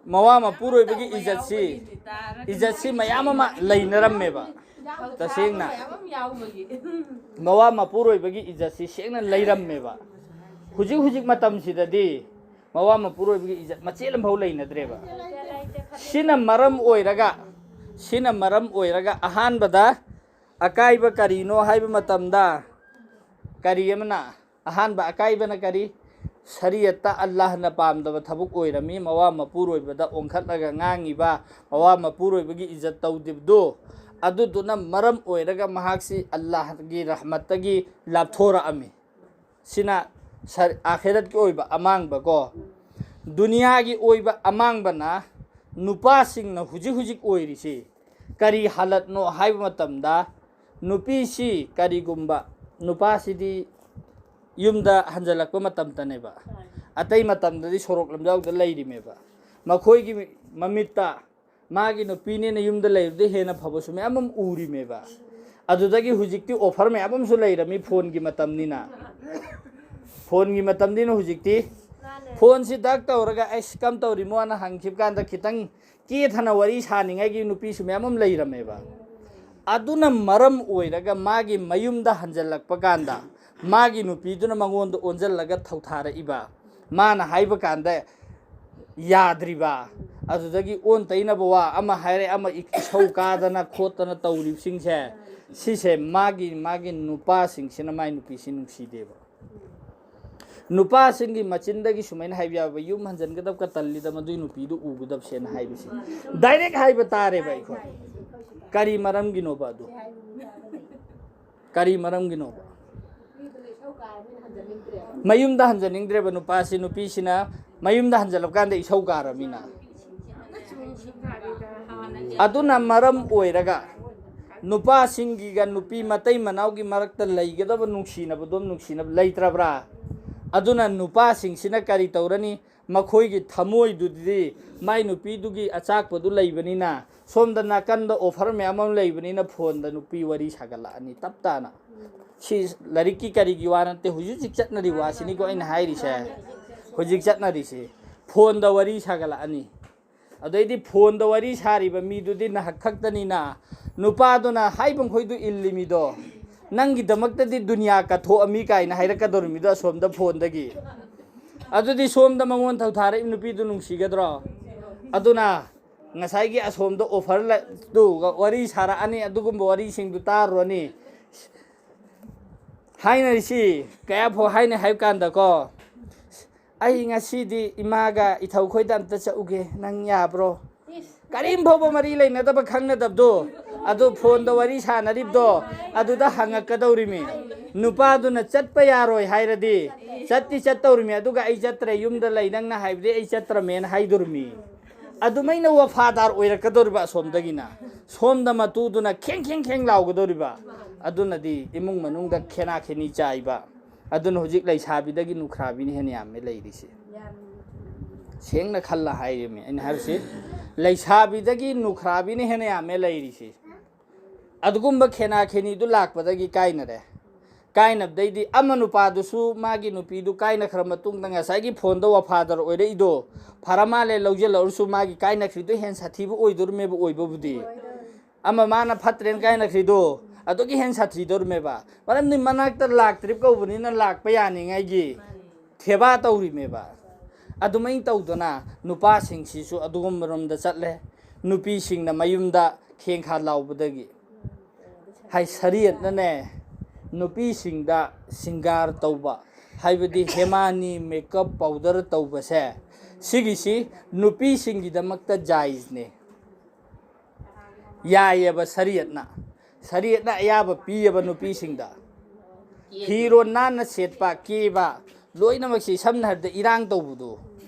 ꯃꯋꯥ ꯃꯄꯨꯔꯣꯏꯕꯒꯤ ꯏꯖꯠꯁꯤ, ꯏꯖꯠꯁꯤ ꯃꯌꯥꯝ ꯑꯃ ꯂꯩꯅꯔꯝꯃꯦꯕ꯫ ꯇꯁꯦꯡꯅ ꯃꯋꯥ ꯃꯄꯨꯔꯣꯏꯕꯒꯤ ꯏꯖꯠꯁꯤ ꯁꯦꯡꯅ ꯂꯩꯔꯝꯃꯦꯕ꯫ ꯍꯧꯖꯤꯛ, ꯍꯧꯖꯤꯛ ꯃꯇꯝꯁꯤꯗꯗꯤ ꯃꯋꯥ ꯃꯄꯨꯔꯣꯏꯕꯒꯤ ꯏꯖꯠ ꯃꯆꯦꯠ ꯑꯃꯐꯥꯎ ꯂꯩꯅꯗ꯭ꯔꯦꯕ꯫ ꯁꯤꯅ ꯃꯔꯝ ꯑꯣꯏꯔꯒ, ꯁꯤꯅ ꯃꯔꯝ ꯑꯣꯏꯔꯒ ꯑꯍꯥꯟꯕꯗ ꯑꯀꯥꯏꯕ ꯀꯔꯤꯅꯣ ꯍꯥꯏꯕ ꯃꯇꯝꯗ, ꯀꯔꯤ ꯑꯃꯅ, ꯑꯍꯥꯟꯕ ꯑꯀꯥꯏꯕꯅ ꯀꯔꯤ? ꯁꯔꯤꯌꯠꯇ ꯑꯜꯂꯥꯍꯅ ꯄꯥꯝꯗꯕ ꯊꯕꯛ ꯑꯣꯏꯔꯝꯃꯤ꯫ ꯃꯋꯥ ꯃꯄꯨꯔꯣꯏꯕꯗ ꯑꯣꯟꯈꯠꯂꯒ ꯉꯥꯡꯉꯤꯕ, ꯃꯋꯥ ꯃꯄꯨꯔꯣꯏꯕꯒꯤ ꯏꯖꯠ ꯇꯧꯗꯕꯗꯨ, ꯑꯗꯨꯗꯨꯅ ꯃꯔꯝ ꯑꯣꯏꯔꯒ ꯃꯍꯥꯛꯁꯤ ꯑꯜꯂꯥꯍꯒꯤ ꯔꯍꯃꯠꯇꯒꯤ ꯂꯥꯞꯊꯣꯔꯛꯑꯝꯃꯤ꯫ ꯁꯤꯅ ꯁꯔ-, ꯑꯥꯈꯤꯔꯠꯀꯤ ꯑꯣꯏꯕ ꯑꯃꯥꯡꯕ ꯀꯣ꯫ ꯗꯨꯅꯤꯌꯥꯒꯤ ꯑꯣꯏꯕ ꯑꯃꯥꯡꯕꯅ ꯅꯨꯄꯥꯁꯤꯡꯅ ꯍꯧꯖꯤꯛ ꯍꯧꯖꯤꯛ ꯑꯣꯏꯔꯤꯁꯤ ꯀꯔꯤ ꯍꯥꯂꯠꯅꯣ ꯍꯥꯏꯕ ꯃꯇꯝꯗ, ꯅꯨꯄꯤꯁꯤ ꯀꯔꯤꯒꯨꯝꯕ, ꯅꯨꯄꯥꯁꯤꯗꯤ ꯌꯨꯝꯗ ꯍꯟꯖꯜꯂꯛꯄ ꯃꯇꯝꯗꯅꯦꯕ, ꯑꯇꯩ ꯃꯇꯝꯗꯗꯤ ꯁꯣꯔꯣꯛ ꯂꯝꯖꯥꯎꯗ ꯂꯩꯔꯤꯃꯦꯕ꯫ ꯃꯈꯣꯏꯒꯤ ꯃꯃꯤꯠꯇ ꯃꯥꯒꯤ ꯅꯨꯄꯤꯅꯦꯅ ꯌꯨꯝꯗ ꯂꯩꯕꯗ ꯍꯦꯟꯅ ꯐꯕꯁꯨ ꯃꯌꯥꯝ ꯑꯃ ꯎꯔꯤꯃꯦꯕ꯫ ꯑꯗꯨꯗꯒꯤ ꯍꯧꯖꯤꯛꯇꯤ ꯑꯣꯐꯔ ꯃꯌꯥꯝ ꯑꯃꯁꯨ ꯂꯩꯔꯝꯃꯤ, ꯐꯣꯟꯒꯤ ꯃꯇꯝꯅꯤꯅ꯫ ꯐꯣꯟꯒꯤ ꯃꯇꯝꯅꯤꯅ ꯍꯧꯖꯤꯛꯇꯤ꯫ ꯐꯣꯟꯁꯤ ꯗꯛ ꯇꯧꯔꯒ, "ꯑꯩꯁ, ꯀꯝ ꯇꯧꯔꯤꯃꯣꯅ?" ꯍꯪꯈꯤꯕ ꯀꯥꯟꯗ ꯈꯤꯇꯪ ꯀꯦꯊꯅ ꯋꯥꯔꯤ ꯁꯥꯅꯤꯡꯉꯥꯏꯒꯤ ꯅꯨꯄꯤꯁꯨ ꯃꯌꯥꯝ ꯑꯃ ꯂꯩꯔꯝꯃꯦꯕ꯫ ꯑꯗꯨꯅ ꯃꯔꯝ ꯑꯣꯏꯔꯒ ꯃꯥꯒꯤ ꯃꯌꯨꯝꯗ ꯍꯟꯖꯜꯂꯛꯄ ꯀꯥꯟꯗ ꯃꯥꯒꯤ ꯅꯨꯄꯤꯗꯨꯅ ꯃꯉꯣꯟꯗ ꯑꯣꯟꯁꯤꯜꯂꯒ ꯊꯧꯊꯥꯔꯛꯏꯕ꯫ ꯃꯥꯅ ꯍꯥꯏꯕ ꯀꯥꯟꯗ ꯌꯥꯗ꯭ꯔꯤꯕ꯫ ꯑꯗꯨꯗꯒꯤ ꯑꯣꯟ ꯇꯩꯅꯕ ꯋꯥ ꯑꯃ ꯍꯥꯏꯔꯦ, ꯑꯃ ꯏꯁꯧ ꯀꯥꯗꯅ ꯈꯣꯠꯇꯅ ꯇꯧꯔꯤꯕꯁꯤꯡꯁꯦ, ꯁꯤꯁꯦ ꯃꯥꯒꯤ, ꯃꯥꯒꯤ ꯅꯨꯄꯥꯁꯤꯡꯁꯤꯅ ꯃꯥꯏ ꯅꯨꯄꯤꯁꯤ ꯅꯨꯡꯁꯤꯗꯦꯕ꯫ ꯅꯨꯄꯥꯁꯤꯡꯒꯤ ꯃꯆꯤꯟꯗꯒꯤ ꯁꯨꯃꯥꯏꯅ ꯍꯥꯏꯕ ꯌꯥꯕ, "ꯌꯨꯝ ꯍꯟꯖꯟꯒꯗꯕ ꯀ ꯇꯜꯂꯤꯗ, ꯃꯗꯨꯏ ꯅꯨꯄꯤꯗꯨ ꯎꯒꯗꯕꯁꯦꯅ" ꯍꯥꯏꯕꯁꯤ ꯗꯥꯏꯔꯦꯛ ꯍꯥꯏꯕ ꯇꯥꯔꯦꯕ ꯑꯩꯈꯣꯏ꯫ ꯀꯔꯤ ꯃꯔꯝꯒꯤꯅꯣꯕ ꯑꯗꯨ? ꯀꯔꯤ ꯃꯔꯝꯒꯤꯅꯣꯕ? ꯃꯌꯨꯝꯗ ꯍꯟꯖꯅꯤꯡꯗ꯭ꯔꯦꯕ ꯅꯨꯄꯥꯁꯤ, ꯅꯨꯄꯤꯁꯤꯅ ꯃꯌꯨꯝꯗ ꯍꯟꯖꯜꯂꯛꯀꯥꯟꯗ ꯏꯁꯧ ꯀꯥꯔꯃꯤꯅ꯫ ꯑꯗꯨꯅ ꯃꯔꯝ ꯑꯣꯏꯔꯒ ꯅꯨꯄꯥꯁꯤꯡꯒꯤꯒ ꯅꯨꯄꯤ ꯃꯇꯩ ꯃꯅꯥꯎꯒꯤ ꯃꯔꯛꯇ ꯂꯩꯒꯗꯕ ꯅꯨꯡꯁꯤꯅꯕꯗꯣ ꯅꯨꯡꯁꯤꯅꯕ ꯂꯩꯇ꯭ꯔꯕ꯭ꯔꯥ? ꯑꯗꯨꯅ ꯅꯨꯄꯥꯁꯤꯡꯁꯤꯅ ꯀꯔꯤ ꯇꯧꯔꯅꯤ? ꯃꯈꯣꯏꯒꯤ ꯊꯃꯣꯏꯗꯨꯗꯤ ꯃꯥꯏ ꯅꯨꯄꯤꯗꯨꯒꯤ ꯑꯆꯥꯛꯄꯗꯨ ꯂꯩꯕꯅꯤꯅ, ꯁꯣꯝꯗ ꯅꯥꯀꯟꯗ ꯑꯣꯐꯔ ꯃꯌꯥꯝ ꯑꯃ ꯂꯩꯕꯅꯤꯅ ꯐꯣꯟꯗ ꯅꯨꯄꯤ ꯋꯥꯔꯤ ꯁꯥꯒꯠꯂꯛꯑꯅꯤ ꯇꯞ ꯇꯥꯅ꯫ ꯁꯤ ꯂꯥꯏꯔꯤꯛꯀꯤ ꯀꯔꯤꯒꯤ ꯋꯥ ꯅꯠꯇꯦ, ꯍꯧꯖꯤꯛ ꯍꯧꯖꯤꯛ ꯆꯠꯅꯔꯤꯕ ꯋꯥꯁꯤꯅꯤꯀꯣ ꯑꯩꯅ ꯍꯥꯏꯔꯤꯁꯦ꯫ ꯍꯧꯖꯤꯛ ꯆꯠꯅꯔꯤꯁꯤ ꯐꯣꯟꯗ ꯋꯥꯔꯤ ꯁꯥꯒꯠꯂꯛꯑꯅꯤ꯫ ꯑꯗꯩꯗꯤ ꯐꯣꯟꯗ ꯋꯥꯔꯤ ꯁꯥꯔꯤꯕ ꯃꯤꯗꯨꯗꯤ ꯅꯍꯥꯛ ꯈꯛꯇꯅꯤꯅ, ꯅꯨꯄꯥꯗꯨꯅ ꯍꯥꯏꯕ ꯃꯈꯣꯏꯗꯨ ꯏꯜꯂꯤ ꯃꯤꯗꯣ, "ꯅꯪꯒꯤꯗꯃꯛꯇꯗꯤ ꯗꯨꯅꯤꯌꯥ ꯀꯠꯊꯣꯛꯑꯝꯃꯤ" ꯀꯥꯏꯅ ꯍꯥꯏꯔꯛꯀꯗꯧꯔꯤꯃꯤꯗꯣ ꯑꯁꯣꯝꯗ ꯐꯣꯟꯗꯒꯤ꯫ ꯑꯗꯨꯗꯤ ꯁꯣꯝꯗ ꯃꯉꯣꯟ ꯊꯧꯊꯥꯔꯛꯏ ꯅꯨꯄꯤꯗꯨ ꯅꯨꯡꯁꯤꯒꯗ꯭ꯔꯣ? ꯑꯗꯨꯅ ꯉꯁꯥꯏꯒꯤ ꯑꯁꯣꯝꯗ ꯑꯣꯐꯔ ꯂ-, ꯗꯨꯒ ꯋꯥꯔꯤ ꯁꯥꯔꯛꯑꯅꯤ, ꯑꯗꯨꯒꯨꯝꯕ ꯋꯥꯔꯤꯁꯤꯡꯗꯨ ꯇꯥꯔꯨꯔꯅꯤ꯫ ꯍꯥꯏꯅꯔꯤꯁꯤ ꯀꯌꯥ ꯐꯥꯎ ꯍꯥꯏꯅ ꯍꯥꯏꯕ ꯀꯥꯟꯗꯀꯣ, "ꯑꯩ ꯉꯁꯤꯗꯤ ꯏꯃꯥꯒ ꯏꯊꯧꯈꯣꯏꯗ ꯑꯝꯇ ꯆꯠꯎꯒꯦ, ꯅꯪ ꯌꯥꯕ꯭ꯔꯣ?" ꯀꯔꯤꯝ ꯐꯥꯎꯕ ꯃꯔꯤ ꯂꯩꯅꯗꯕ, ꯈꯪꯅꯗꯕꯗꯣ, ꯑꯗꯨ ꯐꯣꯟꯗ ꯋꯥꯔꯤ ꯁꯥꯟꯅꯔꯤꯕꯗꯣ, ꯑꯗꯨꯗ ꯍꯪꯉꯛꯀꯗꯧꯔꯤꯃꯤ꯫ ꯅꯨꯄꯥꯗꯨꯅ ꯆꯠꯄ ꯌꯥꯔꯣꯏ ꯍꯥꯏꯔꯗꯤ, ꯆꯠꯇꯤ ꯆꯠꯇꯧꯔꯤꯃꯤ, ꯑꯗꯨꯒ "ꯑꯩ ꯆꯠꯇ꯭ꯔꯦ, ꯌꯨꯝꯗ ꯂꯩ, ꯅꯪꯅ ꯍꯥꯏꯕꯗꯤ ꯑꯩ ꯆꯠꯇ꯭ꯔꯃꯦꯅ" ꯍꯥꯏꯗꯣꯔꯤꯃꯤ꯫ ꯑꯗꯨꯃꯥꯏꯅ ꯋꯐꯥꯗꯥꯔ ꯑꯣꯏꯔꯛꯀꯗꯧꯔꯤꯕ ꯑꯁꯣꯝꯗꯒꯤꯅ꯫ ꯁꯣꯝꯗ ꯃꯇꯨꯗꯨꯅ ꯈꯦꯡ ꯈꯦꯡ ꯈꯦꯡ ꯂꯥꯎꯒꯗꯧꯔꯤꯕ꯫ ꯑꯗꯨꯅꯗꯤ ꯏꯃꯨꯡ ꯃꯅꯨꯡꯗ ꯈꯦꯅꯥ ꯈꯦꯅꯤ ꯆꯥꯏꯕ꯫ ꯑꯗꯨꯅ ꯍꯧꯖꯤꯛ ꯂꯩꯁꯥꯕꯤꯗꯒꯤ ꯅꯨꯈ꯭ꯔꯥꯕꯤꯅ ꯍꯦꯟꯅ ꯌꯥꯝꯃꯦ ꯂꯩꯔꯤꯁꯦ꯫ ꯁꯦꯡꯅ ꯈꯜꯂ ꯍꯥꯏꯔꯤꯃꯤ ꯑꯩꯅ ꯍꯥꯏꯔꯤꯁꯤ, ꯂꯩꯁꯥꯕꯤꯗꯒꯤ ꯅꯨꯈ꯭ꯔꯥꯕꯤꯅ ꯍꯦꯟꯅ ꯌꯥꯝꯃꯦ ꯂꯩꯔꯤꯁꯤ꯫ ꯑꯗꯨꯒꯨꯝꯕ ꯈꯦꯅꯥ ꯈꯦꯅꯤꯗꯨ ꯂꯥꯛꯄꯗꯒꯤ ꯀꯥꯏꯅꯔꯦ꯫ ꯀꯥꯏꯅꯕꯗꯩꯗꯤ ꯑꯃ ꯅꯨꯄꯥꯗꯨꯁꯨ ꯃꯥꯒꯤ ꯅꯨꯄꯤꯗꯨ ꯀꯥꯏꯅꯈ꯭ꯔ ꯃꯇꯨꯡꯗ ꯉꯁꯥꯏꯒꯤ ꯐꯣꯟꯗ ꯋꯐꯥꯗꯔ ꯑꯣꯏꯔꯛꯏꯗꯣ, ꯐꯔ ꯃꯥꯜꯂꯦ ꯂꯧꯖꯤꯜꯂꯛꯑꯁꯨ ꯃꯥꯒꯤ ꯀꯥꯏꯅꯈ꯭ꯔꯤꯗꯣ ꯍꯦꯟꯅ ꯁꯥꯊꯤꯕ ꯑꯣꯏꯗꯣꯔꯤꯃꯦꯕ ꯑꯣꯏꯕꯕꯨꯗꯤ꯫ ꯑꯃ ꯃꯥꯅ ꯐꯠꯇ꯭ꯔꯦꯅ ꯀꯥꯏꯅꯈ꯭ꯔꯤꯗꯣ ꯑꯗꯨꯒꯤ ꯍꯦꯟꯅ ꯁꯥꯊꯤꯗꯧꯔꯤꯃꯦꯕ꯫ ꯃꯔꯝꯗꯤ ꯃꯅꯥꯛꯇ ꯂꯥꯛꯇ꯭ꯔꯤꯕ ꯀꯧꯕꯅꯤꯅ ꯂꯥꯛꯄ ꯌꯥꯅꯤꯡꯉꯥꯏꯒꯤ ꯊꯦꯕꯥ ꯇꯧꯔꯤꯃꯦꯕ꯫ ꯑꯗꯨꯃꯥꯏꯅ ꯇꯧꯗꯅ ꯅꯨꯄꯥꯁꯤꯡꯁꯤꯁꯨ ꯑꯗꯨꯒꯨꯝꯕꯔꯣꯝꯗ ꯆꯠꯂꯦ, ꯅꯨꯄꯤꯁꯤꯡꯅ ꯃꯌꯨꯝꯗ ꯈꯦꯡꯈꯥ ꯂꯥꯎꯕꯗꯒꯤ꯫ ꯍꯥꯏ ꯁꯔꯤꯌꯠꯅꯅꯦ, ꯅꯨꯄꯤꯁꯤꯡꯗ ꯁꯤꯡꯒꯥꯔ ꯇꯧꯕ, ꯍꯥꯏꯕꯗꯤ ꯍꯦꯃꯥꯅꯤ, ꯃꯦꯀꯞ ꯄꯥꯎꯗꯔ ꯇꯧꯕꯁꯦ, ꯁꯤꯒꯤꯁꯤ ꯅꯨꯄꯤꯁꯤꯡꯒꯤꯗꯃꯛꯇ ꯖꯥꯏꯖꯅꯦ, ꯌꯥꯏꯌꯦꯕ ꯁꯔꯤꯌꯠꯅ꯫ ꯁꯔꯤꯌꯠꯅ ꯑꯌꯥꯕ ꯄꯤꯌꯦꯕ ꯅꯨꯄꯤꯁꯤꯡꯗ꯫ ꯐꯤꯔꯣꯟ ꯅꯥꯟꯅ ꯁꯦꯠꯄ, ꯀꯦꯕ, ꯂꯣꯏꯅꯃꯛꯁꯤ ꯁꯝꯅ ꯍꯥꯏꯔꯕꯗ ꯏꯔꯥꯡ ꯇꯧꯕꯗꯣ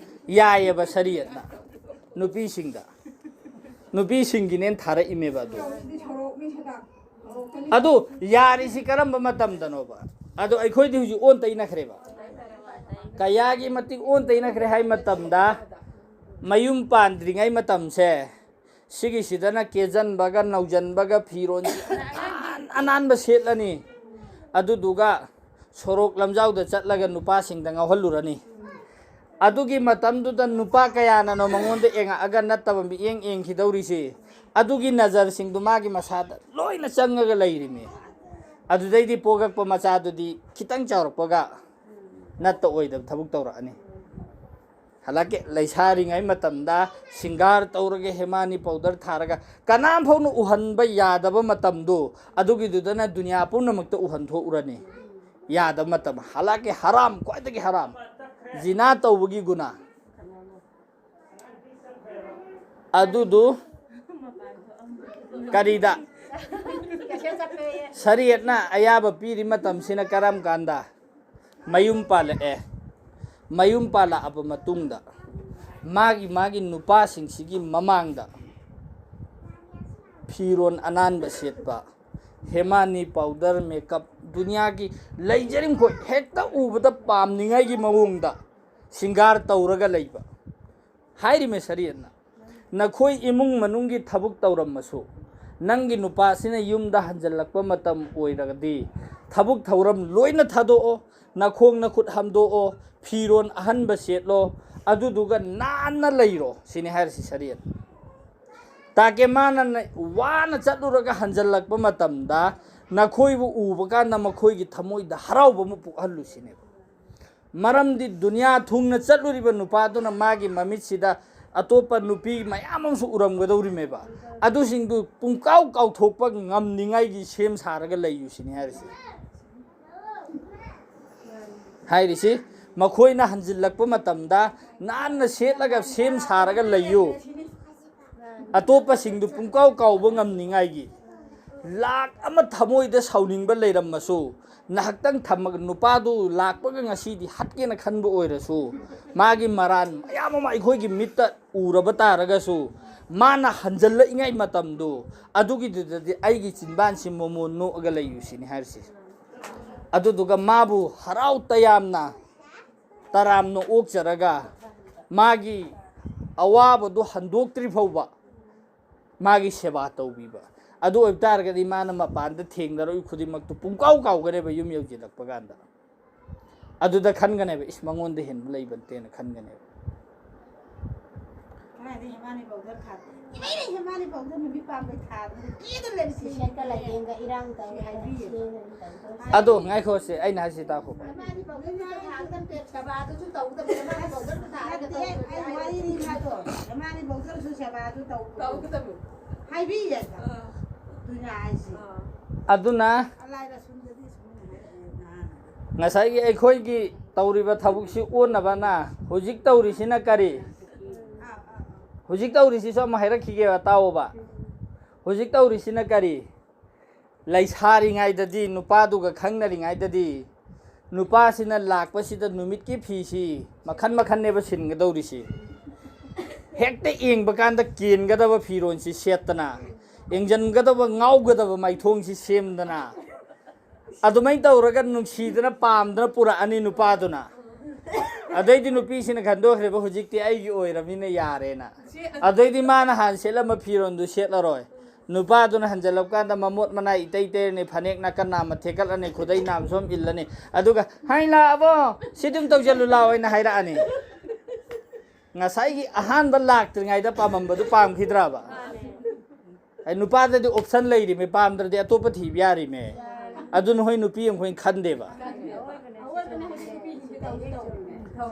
ꯌꯥꯏꯌꯦꯕ ꯁꯔꯤꯌꯠꯅ ꯅꯨꯄꯤꯁꯤꯡꯗ꯫ ꯅꯨꯄꯤꯁꯤꯡꯒꯤꯅꯦꯅ ꯊꯥꯔꯛꯏꯃꯦꯕ ꯑꯗꯨ꯫ ꯑꯗꯨ ꯌꯥꯔꯤꯁꯤ ꯀꯔꯝꯕ ꯃꯇꯝꯗꯅꯣꯕ? ꯑꯗꯣ ꯑꯩꯈꯣꯏꯗꯤ ꯍꯧꯖꯤꯛ ꯑꯣꯟ ꯇꯩꯅꯈ꯭ꯔꯦꯕ꯫ ꯀꯌꯥꯒꯤ ꯃꯇꯤꯛ ꯑꯣꯟ ꯇꯩꯅꯈ꯭ꯔꯦ ꯍꯥꯏ ꯃꯇꯝꯗ, ꯃꯌꯨꯝ ꯄꯥꯟꯗ꯭ꯔꯤꯉꯩ ꯃꯇꯝꯁꯦ, ꯁꯤꯒꯤꯁꯤꯗꯅ ꯀꯦꯖꯟꯕꯒ ꯅꯧꯖꯟꯕꯒ ꯐꯤꯔꯣꯟ ꯑꯅꯥꯟ-, ꯑꯅꯥꯟꯕ ꯁꯦꯠꯂꯅꯤ꯫ ꯑꯗꯨꯗꯨꯒ ꯁꯣꯔꯣꯛ ꯂꯝꯖꯥꯎꯗ ꯆꯠꯂꯒ ꯅꯨꯄꯥꯁꯤꯡꯗ ꯉꯥꯎꯍꯜꯂꯨꯔꯅꯤ꯫ ꯑꯗꯨꯒꯤ ꯃꯇꯝꯗꯨꯗ ꯅꯨꯄꯥ ꯀꯌꯥꯅꯅꯣ ꯃꯉꯣꯟꯗ ꯌꯦꯡꯉꯛꯑꯒ ꯅꯠꯇꯕ ꯃꯤꯠꯌꯦꯡ ꯌꯦꯡꯈꯤꯗꯧꯔꯤꯁꯤ? ꯑꯗꯨꯒꯤ ꯅꯖꯔꯁꯤꯡꯗꯨ ꯃꯥꯒꯤ ꯃꯁꯥꯗ ꯂꯣꯏꯅ ꯆꯪꯉꯒ ꯂꯩꯔꯤꯃꯤ꯫ ꯑꯗꯨꯗꯩꯗꯤ ꯄꯣꯛꯂꯛꯄ ꯃꯆꯥꯗꯨꯗꯤ ꯈꯤꯇꯪ ꯆꯥꯎꯔꯛꯄꯒ ꯅꯠꯇ ꯑꯣꯏꯗꯕ ꯊꯕꯛ ꯇꯧꯔꯛꯑꯅꯤ꯫ ꯍꯜꯂꯛꯀꯦ, ꯂꯩꯁꯥꯔꯤꯉꯩ ꯃꯇꯝꯗ ꯁꯤꯡꯒꯥꯔ ꯇꯧꯔꯒ ꯍꯦꯃꯥꯅꯤ ꯄꯥꯎꯗꯔ ꯊꯥꯔꯒ ꯀꯅꯥꯝ ꯐꯥꯎꯅ ꯎꯍꯟꯕ ꯌꯥꯗꯕ ꯃꯇꯝꯗꯣ, ꯑꯗꯨꯒꯤꯗꯨꯗꯅ ꯗꯨꯅꯤꯌꯥ ꯄꯨꯝꯅꯃꯛꯇ ꯎꯍꯟꯊꯣꯛꯎꯔꯅꯤ꯫ ꯌꯥꯗꯕ ꯃꯇꯝ, ꯍꯜꯂꯛꯀꯦ, ꯍꯔꯥꯝ, ꯈ꯭ꯋꯥꯏꯗꯒꯤ ꯍꯔꯥꯝ, ꯖꯤꯅꯥ ꯇꯧꯕꯒꯤ ꯒꯨꯅꯥ꯫ ꯑꯗꯨꯗꯨ ꯀꯔꯤꯗ ꯁꯔꯤꯌꯠꯅ ꯑꯌꯥꯕ ꯄꯤꯔꯤ ꯃꯇꯝꯁꯤꯅ ꯀꯔꯝ ꯀꯥꯟꯗ? ꯃꯌꯨꯝ ꯄꯥꯜꯂꯛꯑꯦ꯫ ꯃꯌꯨꯝ ꯄꯥꯜꯂꯛꯑꯕ ꯃꯇꯨꯡꯗ ꯃꯥꯒꯤ ꯃꯥꯒꯤ ꯅꯨꯄꯥꯁꯤꯡꯁꯤꯒꯤ ꯃꯃꯥꯡꯗ ꯐꯤꯔꯣꯟ ꯑꯅꯥꯟꯕ ꯁꯦꯠꯄ, ꯍꯦꯃꯥꯅꯤ ꯄꯥꯎꯗꯔ, ꯃꯦꯀꯞ, ꯗꯨꯅꯤꯌꯥꯒꯤ ꯂꯩꯖꯔꯤꯝꯈꯣꯏ ꯍꯦꯛꯇ ꯎꯕꯗ ꯄꯥꯝꯅꯤꯡꯉꯥꯏꯒꯤ ꯃꯑꯣꯡꯗ ꯁꯤꯡꯒꯥꯔ ꯇꯧꯔꯒ ꯂꯩꯕ꯫ ꯍꯥꯏꯔꯤꯃꯦ ꯁꯔꯤꯌꯠꯅ, ꯅꯈꯣꯏ ꯏꯃꯨꯡ ꯃꯅꯨꯡꯒꯤ ꯊꯕꯛ ꯇꯧꯔꯝꯃꯁꯨ, ꯅꯪꯒꯤ ꯅꯨꯄꯥꯁꯤꯅ ꯌꯨꯝꯗ ꯍꯟꯖꯜꯂꯛꯄ ꯃꯇꯝ ꯑꯣꯏꯔꯒꯗꯤ ꯊꯕꯛ ꯊꯧꯔꯝ ꯂꯣꯏꯅ ꯊꯥꯗꯣꯛꯑꯣ, ꯅꯈꯣꯡ ꯅꯈꯨꯠ ꯍꯥꯝꯗꯣꯛꯑꯣ, ꯐꯤꯔꯣꯟ ꯑꯍꯟꯕ ꯁꯦꯠꯂꯣ, ꯑꯗꯨꯗꯨꯒ ꯅꯥꯟꯅ ꯂꯩꯔꯣ ꯁꯤꯅꯤ ꯍꯥꯏꯔꯤꯁꯤ ꯁꯔꯤꯌꯠ꯫ ꯇꯥꯀꯦ ꯃꯥꯅ ꯅ-, ꯋꯥꯅ ꯆꯠꯂꯨꯔꯒ ꯍꯟꯖꯜꯂꯛꯄ ꯃꯇꯝꯗ ꯅꯈꯣꯏꯕꯨ ꯎꯕ ꯀꯥꯟꯗ ꯃꯈꯣꯏꯒꯤ ꯊꯃꯣꯏꯗ ꯍꯔꯥꯎꯕ ꯑꯃ ꯄꯣꯛꯍꯜꯂꯨ ꯁꯤꯅꯦꯕ꯫ ꯃꯔꯝꯗꯤ ꯗꯨꯅꯤꯌꯥ ꯊꯨꯡꯅ ꯆꯠꯂꯨꯔꯤꯕ ꯅꯨꯄꯥꯗꯨꯅ ꯃꯥꯒꯤ ꯃꯃꯤꯠꯁꯤꯗ ꯑꯇꯣꯞꯄ ꯅꯨꯄꯤ ꯃꯌꯥꯝ ꯑꯃꯁꯨ ꯎꯔꯝꯒꯗꯧꯔꯤꯃꯦꯕ꯫ ꯑꯗꯨꯁꯤꯡꯗꯨ ꯄꯨꯡꯀꯥꯎ ꯀꯥꯎꯊꯣꯛꯄ ꯉꯝꯅꯤꯡꯉꯥꯏꯒꯤ ꯁꯦꯝ ꯁꯥꯔꯒ ꯂꯩꯌꯨ ꯁꯤꯅꯤ ꯍꯥꯏꯔꯤꯁꯤ꯫ ꯍꯥꯏꯔꯤꯁꯤ, ꯃꯈꯣꯏꯅ ꯍꯟꯖꯤꯜꯂꯛꯄ ꯃꯇꯝꯗ ꯅꯥꯟꯅ ꯁꯦꯠꯂꯒ ꯁꯦꯝ ꯁꯥꯔꯒ ꯂꯩꯌꯨ꯫ ꯑꯇꯣꯞꯄꯁꯤꯡꯗꯨ ꯄꯨꯡꯀꯥꯎ ꯀꯥꯎꯕ ꯉꯝꯅꯤꯡꯉꯥꯏꯒꯤ꯫ ꯂꯥꯛ ꯑꯃ ꯊꯃꯣꯏꯗ ꯁꯥꯎꯅꯤꯡꯕ ꯂꯩꯔꯝꯃꯁꯨ, ꯉꯥꯏꯍꯥꯛꯇꯪ ꯊꯝꯃꯒ, ꯅꯨꯄꯥꯗꯨ ꯂꯥꯛꯄꯒ ꯉꯁꯤꯗꯤ ꯍꯥꯠꯀꯦꯅ ꯈꯟꯕ ꯑꯣꯏꯔꯁꯨ, ꯃꯥꯒꯤ ꯃꯔꯥꯟ ꯃꯌꯥꯝ ꯑꯃ ꯑꯩꯈꯣꯏꯒꯤ ꯃꯤꯠꯇ ꯎꯔꯕ ꯇꯥꯔꯒꯁꯨ, ꯃꯥꯅ ꯍꯟꯖꯜꯂꯛꯏꯉꯩ ꯃꯇꯝꯗꯨ, ꯑꯗꯨꯒꯤꯗꯨꯗꯗꯤ ꯑꯩꯒꯤ ꯆꯤꯟꯕꯥꯟꯁꯤ ꯃꯣꯃꯣꯟ ꯅꯣꯛꯑꯒ ꯂꯩꯌꯨ ꯁꯤꯅꯤ ꯍꯥꯏꯔꯤꯁꯤ꯫ ꯑꯗꯨꯗꯨꯒ ꯃꯥꯕꯨ ꯍꯔꯥꯎ ꯇꯌꯥꯝꯅ, ꯇꯔꯥꯝꯅ ꯑꯣꯛꯆꯔꯒ, ꯃꯥꯒꯤ ꯑꯋꯥꯕꯗꯨ ꯍꯟꯗꯣꯛꯇ꯭ꯔꯤ ꯐꯥꯎꯕ ꯃꯥꯒꯤ ꯁꯦꯕꯥ ꯇꯧꯕꯤꯕ꯫ ꯑꯗꯨ ꯑꯣꯏꯕ ꯇꯥꯔꯒꯗꯤ ꯃꯥꯅ ꯃꯄꯥꯟꯗ ꯊꯦꯡꯅꯔꯛꯏ ꯈꯨꯗꯤꯡꯃꯛꯇꯨ ꯄꯨꯡꯀꯥꯎ ꯀꯥꯎꯒꯅꯦꯕ ꯌꯨꯝ ꯌꯧꯁꯤꯜꯂꯛꯄ ꯀꯥꯟꯗ꯫ ꯑꯗꯨꯗ ꯈꯟꯒꯅꯦꯕ, "ꯏꯁ, ꯃꯉꯣꯟꯗ ꯍꯦꯟꯕ ꯂꯩꯕ ꯅꯠꯇꯦꯅ" ꯈꯟꯒꯅꯦꯕ꯫ ꯍꯦꯃꯥꯅꯤ ꯄꯥꯎꯗꯔ ꯊꯥꯗꯦ꯫ ꯏꯃꯩꯅ ꯍꯦꯃꯥꯅꯤ ꯄꯥꯎꯗꯔ ꯅꯨꯃꯤꯠ ꯄꯥꯝꯕꯩ ꯊꯥꯗꯅ ꯀꯦꯗꯅ ꯂꯩꯔꯤꯁꯦ꯫ ꯁꯦꯠꯀ ꯂꯩꯇꯦꯡꯒ ꯏꯔꯥꯡ ꯇꯧꯔꯦ ꯍꯥꯏꯅ ꯁꯦꯝꯃꯅꯤ ꯇꯧꯗꯧꯁꯦ꯫ ꯑꯗꯣ ꯉꯥꯏꯈꯣꯁꯦ, ꯑꯩꯅ ꯍꯥꯏꯁꯤ ꯇꯥꯈꯣ꯫ ꯍꯦꯃꯥꯅꯤ ꯄꯥꯎꯗꯔ ꯊꯥꯗꯅ ꯄꯦꯠ ꯁꯦꯕꯥꯗꯨꯁꯨ ꯇꯧꯗꯕ, ꯍꯦꯃꯥꯅꯤ ꯄꯥꯎꯗꯔ ꯊꯥꯗꯅ ꯅꯠꯇꯦ, ꯑꯩ ꯋꯥꯔꯤꯅꯤ ꯍꯥꯏꯗꯣ꯫ ꯍꯦꯃꯥꯅꯤ ꯄꯥꯎꯗꯔꯁꯨ ꯁꯦꯕꯥꯗꯨ ꯇꯧ꯫ ꯇꯧꯒꯗꯕ꯫ ꯍꯥꯏꯕꯤꯌꯦ꯫ ꯑꯥ꯫ ꯑꯗꯨꯅ ꯍꯥꯏꯁꯦ꯫ ꯑꯥ꯫ ꯑꯗꯨꯅ ꯑꯂꯥꯏ ꯂꯥꯏꯁꯨꯝꯗꯗꯤ ꯁꯨꯃꯥꯏꯅ ꯍꯥꯏꯔꯛꯑꯦ ꯅꯍꯥꯟ꯫ ꯉꯁꯥꯏꯒꯤ ꯑꯩꯈꯣꯏꯒꯤ ꯇꯧꯔꯤꯕ ꯊꯕꯛꯁꯤ ꯑꯣꯟꯅꯕꯅ ꯍꯧꯖꯤꯛ ꯇꯧꯔꯤꯁꯤꯅ ꯀꯔꯤ? ꯑꯥ, ꯑꯥ, ꯑꯥ꯫ ꯍꯧꯖꯤꯛ ꯇꯧꯔꯤꯁꯤꯁꯨ ꯑꯃ ꯍꯥꯏꯔꯛꯈꯤꯒꯦꯕ, ꯇꯥꯎꯑꯣꯕ꯫ ꯍꯧꯖꯤꯛ ꯇꯧꯔꯤꯁꯤꯅ ꯀꯔꯤ? ꯂꯩꯁꯥꯔꯤꯉꯩꯗꯗꯤ, ꯅꯨꯄꯥꯗꯨꯒ ꯈꯪꯅꯔꯤꯉꯩꯗꯗꯤ, ꯅꯨꯄꯥꯁꯤꯅ ꯂꯥꯛꯄꯁꯤꯗ ꯅꯨꯃꯤꯠꯀꯤ ꯐꯤꯁꯤ ꯃꯈꯟ ꯃꯈꯟꯅꯦꯕ ꯁꯤꯟꯒꯗꯧꯔꯤꯁꯤ꯫ ꯍꯦꯛꯇ ꯌꯦꯡꯕ ꯀꯥꯟꯗ ꯀꯦꯟꯒꯗꯕ ꯐꯤꯔꯣꯜꯁꯤ ꯁꯦꯠꯇꯅ, ꯌꯦꯡꯁꯤꯟꯒꯗꯕ, ꯉꯥꯎꯒꯗꯕ ꯃꯥꯏꯊꯣꯡꯁꯤ ꯁꯦꯝꯗꯅ, ꯑꯗꯨꯃꯥꯏꯅ ꯇꯧꯔꯒ ꯅꯨꯡꯁꯤꯗꯅ ꯄꯥꯝꯗꯅ ꯄꯨꯔꯛꯑꯅꯤ ꯅꯨꯄꯥꯗꯨꯅ꯫ ꯑꯗꯩꯗꯤ ꯅꯨꯄꯤꯁꯤꯅ ꯈꯟꯗꯣꯛꯈ꯭ꯔꯦꯕ, "ꯍꯧꯖꯤꯛꯇꯤ ꯑꯩꯒꯤ ꯑꯣꯏꯔꯕꯅꯤꯅ ꯌꯥꯔꯦꯅ"꯫ ꯑꯗꯩꯗꯤ ꯃꯥꯅ ꯍꯥꯟꯅ ꯁꯦꯠꯂꯝꯕ ꯐꯤꯔꯣꯜꯗꯨ ꯁꯦꯠꯂꯔꯣꯏ꯫ ꯅꯨꯄꯥꯗꯨꯅ ꯍꯟꯖꯜꯂꯛꯄ ꯀꯥꯟꯗ ꯃꯃꯣꯠ ꯃꯅꯥꯏ ꯏꯇꯩ ꯇꯩꯔꯅꯤ, ꯐꯅꯦꯛ ꯅꯥꯀꯟ ꯅꯥꯝꯃ ꯊꯦꯛꯀꯠꯂꯅꯤ, ꯈꯨꯗꯩ ꯅꯥꯝ ꯁꯨꯝ ꯏꯜꯂꯅꯤ꯫ ꯑꯗꯨꯒ, "ꯍꯥꯏ ꯂꯥꯛꯑꯕꯣ? ꯁꯤ ꯑꯗꯨꯝ ꯇꯧꯁꯜꯂꯨ ꯂꯥꯛꯑꯣ" ꯍꯥꯏꯅ ꯍꯥꯏꯔꯛꯑꯅꯤ꯫ ꯉꯁꯥꯏꯒꯤ ꯑꯍꯥꯟꯕ ꯂꯥꯛꯇ꯭ꯔꯤꯉꯩꯗ ꯄꯥꯝꯃꯝꯕꯗꯨ ꯄꯥꯝꯈꯤꯗ꯭ꯔꯕ? ꯑꯩ ꯅꯨꯄꯥꯗꯗꯤ option ꯂꯩꯔꯤꯃꯤ, ꯄꯥꯝꯗ꯭ꯔꯗꯤ ꯑꯇꯣꯞꯄ ꯊꯤꯕ ꯌꯥꯔꯤꯃꯦ꯫ ꯑꯗꯨꯅ ꯍꯣꯏ ꯅꯨꯄꯤ ꯑꯃꯈꯣꯏꯅ ꯈꯟꯗꯦꯕ꯫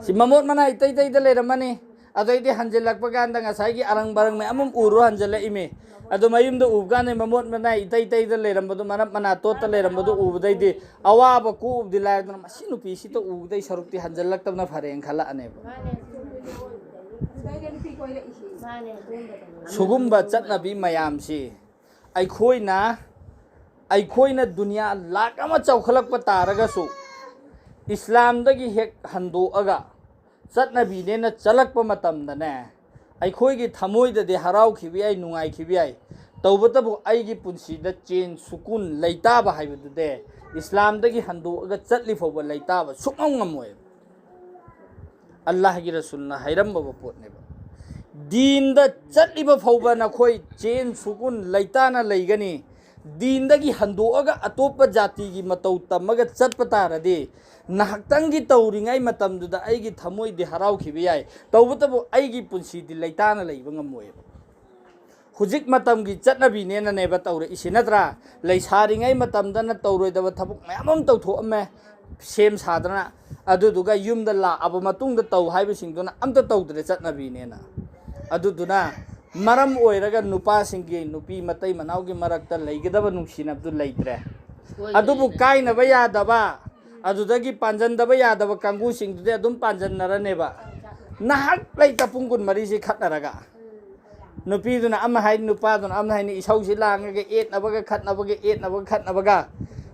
ꯁꯤ ꯃꯃꯣꯠ ꯃꯅꯥꯏ ꯏꯇꯩ ꯇꯩꯗ ꯂꯩꯔꯝꯃꯅꯤ꯫ ꯑꯗꯩꯗꯤ ꯍꯟꯖꯤꯜꯂꯛꯄ ꯀꯥꯟꯗ ꯉꯁꯥꯏꯒꯤ ꯑꯔꯪ ꯕꯔꯪ ꯃꯌꯥꯝ ꯑꯃ ꯎꯔꯨ ꯍꯟꯖꯤꯜꯂꯛꯏꯃꯤ꯫ ꯑꯗꯨ ꯃꯌꯨꯝꯗ ꯎꯕ ꯀꯥꯟꯗ ꯃꯃꯣꯠ ꯃꯅꯥꯏ ꯏꯇꯩ ꯇꯩꯗ ꯂꯩꯔꯝꯕꯗꯨ, ꯃꯅꯞ ꯃꯅꯥ ꯇꯣꯠꯇ ꯂꯩꯔꯝꯕꯗꯨ ꯎꯕꯗꯩꯗꯤ ꯑꯋꯥꯕ ꯀꯣꯛꯎꯕꯗꯤ ꯂꯥꯏꯔꯗꯅ, "ꯃꯁꯤ ꯅꯨꯄꯤꯁꯤꯇ ꯎꯕꯗꯩ ꯁꯔꯨꯛꯇꯤ ꯍꯟꯖꯤꯜꯂꯛꯇꯕꯅ ꯐꯔꯦꯅ" ꯈꯜꯂꯛꯑꯅꯦꯕ꯫ ꯃꯥꯅꯦ, ꯑꯗꯨꯒꯨꯝꯕꯗꯅꯦ꯫ ꯁꯨꯒꯨꯝꯕ ꯆꯠꯅꯕꯤ ꯃꯌꯥꯝꯁꯤ ꯑꯩꯈꯣꯏꯅ ꯑꯩꯈꯣꯏꯅ ꯗꯨꯅꯤꯌꯥ ꯂꯥꯛ ꯑꯃ ꯆꯥꯎꯈꯠꯂꯛꯄ ꯇꯥꯔꯒꯁꯨ, ꯏꯁꯂꯥꯝꯗꯒꯤ ꯍꯦꯛ ꯍꯟꯗꯣꯛꯑꯒ ꯆꯠꯅꯕꯤꯅꯦꯅ ꯆꯠꯂꯛꯄ ꯃꯇꯝꯗꯅꯦ, ꯑꯩꯈꯣꯏꯒꯤ ꯊꯃꯣꯏꯗꯗꯤ ꯍꯔꯥꯎꯈꯤꯕ ꯌꯥꯏ, ꯅꯨꯡꯉꯥꯏꯈꯤꯕ ꯌꯥꯏ, ꯇꯧꯕꯇꯕꯨ ꯑꯩꯒꯤ ꯄꯨꯟꯁꯤꯗ ꯆꯦꯟ ꯁꯨꯀꯨꯟ ꯂꯩꯇꯥꯕ ꯍꯥꯏꯕꯗꯨꯗꯤ ꯏꯁꯂꯥꯝꯗꯒꯤ ꯍꯟꯗꯣꯛꯑꯒ ꯆꯠꯂꯤ ꯐꯥꯎꯕ ꯂꯩꯇꯥꯕ ꯁꯨꯡꯉꯝ ꯉꯝꯃꯣꯏꯕ꯫ ꯑꯜꯂꯥꯍꯒꯤ ꯔꯁꯨꯜꯅ ꯍꯥꯏꯔꯝꯕꯕ ꯄꯣꯠꯅꯦꯕ꯫ ꯗꯤꯟꯗ ꯆꯠꯂꯤꯕ ꯐꯥꯎꯕ ꯅꯈꯣꯏ ꯆꯦꯟ ꯁꯨꯀꯨꯟ ꯂꯩꯇꯥꯅ ꯂꯩꯒꯅꯤ꯫ ꯗꯤꯟꯗꯒꯤ ꯍꯟꯗꯣꯛꯑꯒ ꯑꯇꯣꯞꯄ ꯖꯥꯇꯤꯒꯤ ꯃꯇꯧ ꯇꯝꯃꯒ ꯆꯠꯄ ꯇꯥꯔꯗꯤ, ꯉꯥꯏꯍꯥꯛꯇꯪꯒꯤ ꯇꯧꯔꯤꯉꯩ ꯃꯇꯝꯗꯨꯗ ꯑꯩꯒꯤ ꯊꯃꯣꯏꯗꯤ ꯍꯔꯥꯎꯈꯤꯕ ꯌꯥꯏ, ꯇꯧꯕꯇꯕꯨ ꯑꯩꯒꯤ ꯄꯨꯟꯁꯤꯗꯤ ꯂꯩꯇꯥꯅ ꯂꯩꯕ ꯉꯝꯃꯣꯏꯕ꯫ ꯍꯧꯖꯤꯛ ꯃꯇꯝꯒꯤ ꯆꯠꯅꯕꯤꯅꯦꯅꯅꯦꯕ ꯇꯧꯔꯛꯏꯁꯤ, ꯅꯠꯇ꯭ꯔꯥ? ꯂꯩꯁꯥꯔꯤꯉꯩ ꯃꯇꯝꯗꯅ ꯇꯧꯔꯣꯏꯗꯕ ꯊꯕꯛ ꯃꯌꯥꯝ ꯑꯃ ꯇꯧꯊꯣꯛꯑꯝꯃꯦ, ꯁꯦꯝ ꯁꯥꯗꯅ꯫ ꯑꯗꯨꯗꯨꯒ ꯌꯨꯝꯗ ꯂꯥꯛꯑꯕ ꯃꯇꯨꯡꯗ ꯇꯧ ꯍꯥꯏꯕꯁꯤꯡꯗꯨꯅ ꯑꯝꯇ ꯇꯧꯗ꯭ꯔꯦ, ꯆꯠꯅꯕꯤꯅꯦꯅ꯫ ꯑꯗꯨꯗꯨꯅ ꯃꯔꯝ ꯑꯣꯏꯔꯒ ꯅꯨꯄꯥꯁꯤꯡꯒꯤ, ꯅꯨꯄꯤ ꯃꯇꯩ ꯃꯅꯥꯎꯒꯤ ꯃꯔꯛꯇ ꯂꯩꯒꯗꯕ ꯅꯨꯡꯁꯤꯅꯕꯗꯨ ꯂꯩꯇ꯭ꯔꯦ꯫ ꯑꯗꯨꯕꯨ ꯀꯥꯏꯅꯕ ꯌꯥꯗꯕ, ꯑꯗꯨꯗꯒꯤ ꯄꯥꯟꯖꯟꯗꯕ ꯌꯥꯗꯕ ꯀꯥꯡꯕꯨꯁꯤꯡꯗꯨꯗꯤ ꯑꯗꯨꯝ ꯄꯥꯟꯖꯟꯅꯔꯅꯦꯕ꯫ ꯅꯍꯥꯛ ꯂꯩꯇ ꯄꯨꯡ ꯀꯨꯟꯃꯔꯤꯁꯤ ꯈꯠꯅꯔꯒ, ꯅꯨꯄꯤꯗꯨꯅ ꯑꯃ ꯍꯥꯏ, ꯅꯨꯄꯥꯗꯨꯅ ꯑꯃ ꯍꯥꯏꯅꯤ, ꯏꯁꯧꯁꯤ ꯂꯥꯡꯉꯒ ꯌꯦꯠꯅꯕꯒ ꯈꯠꯅꯕꯒ, ꯌꯦꯠꯅꯕꯒ ꯈꯠꯅꯕꯒ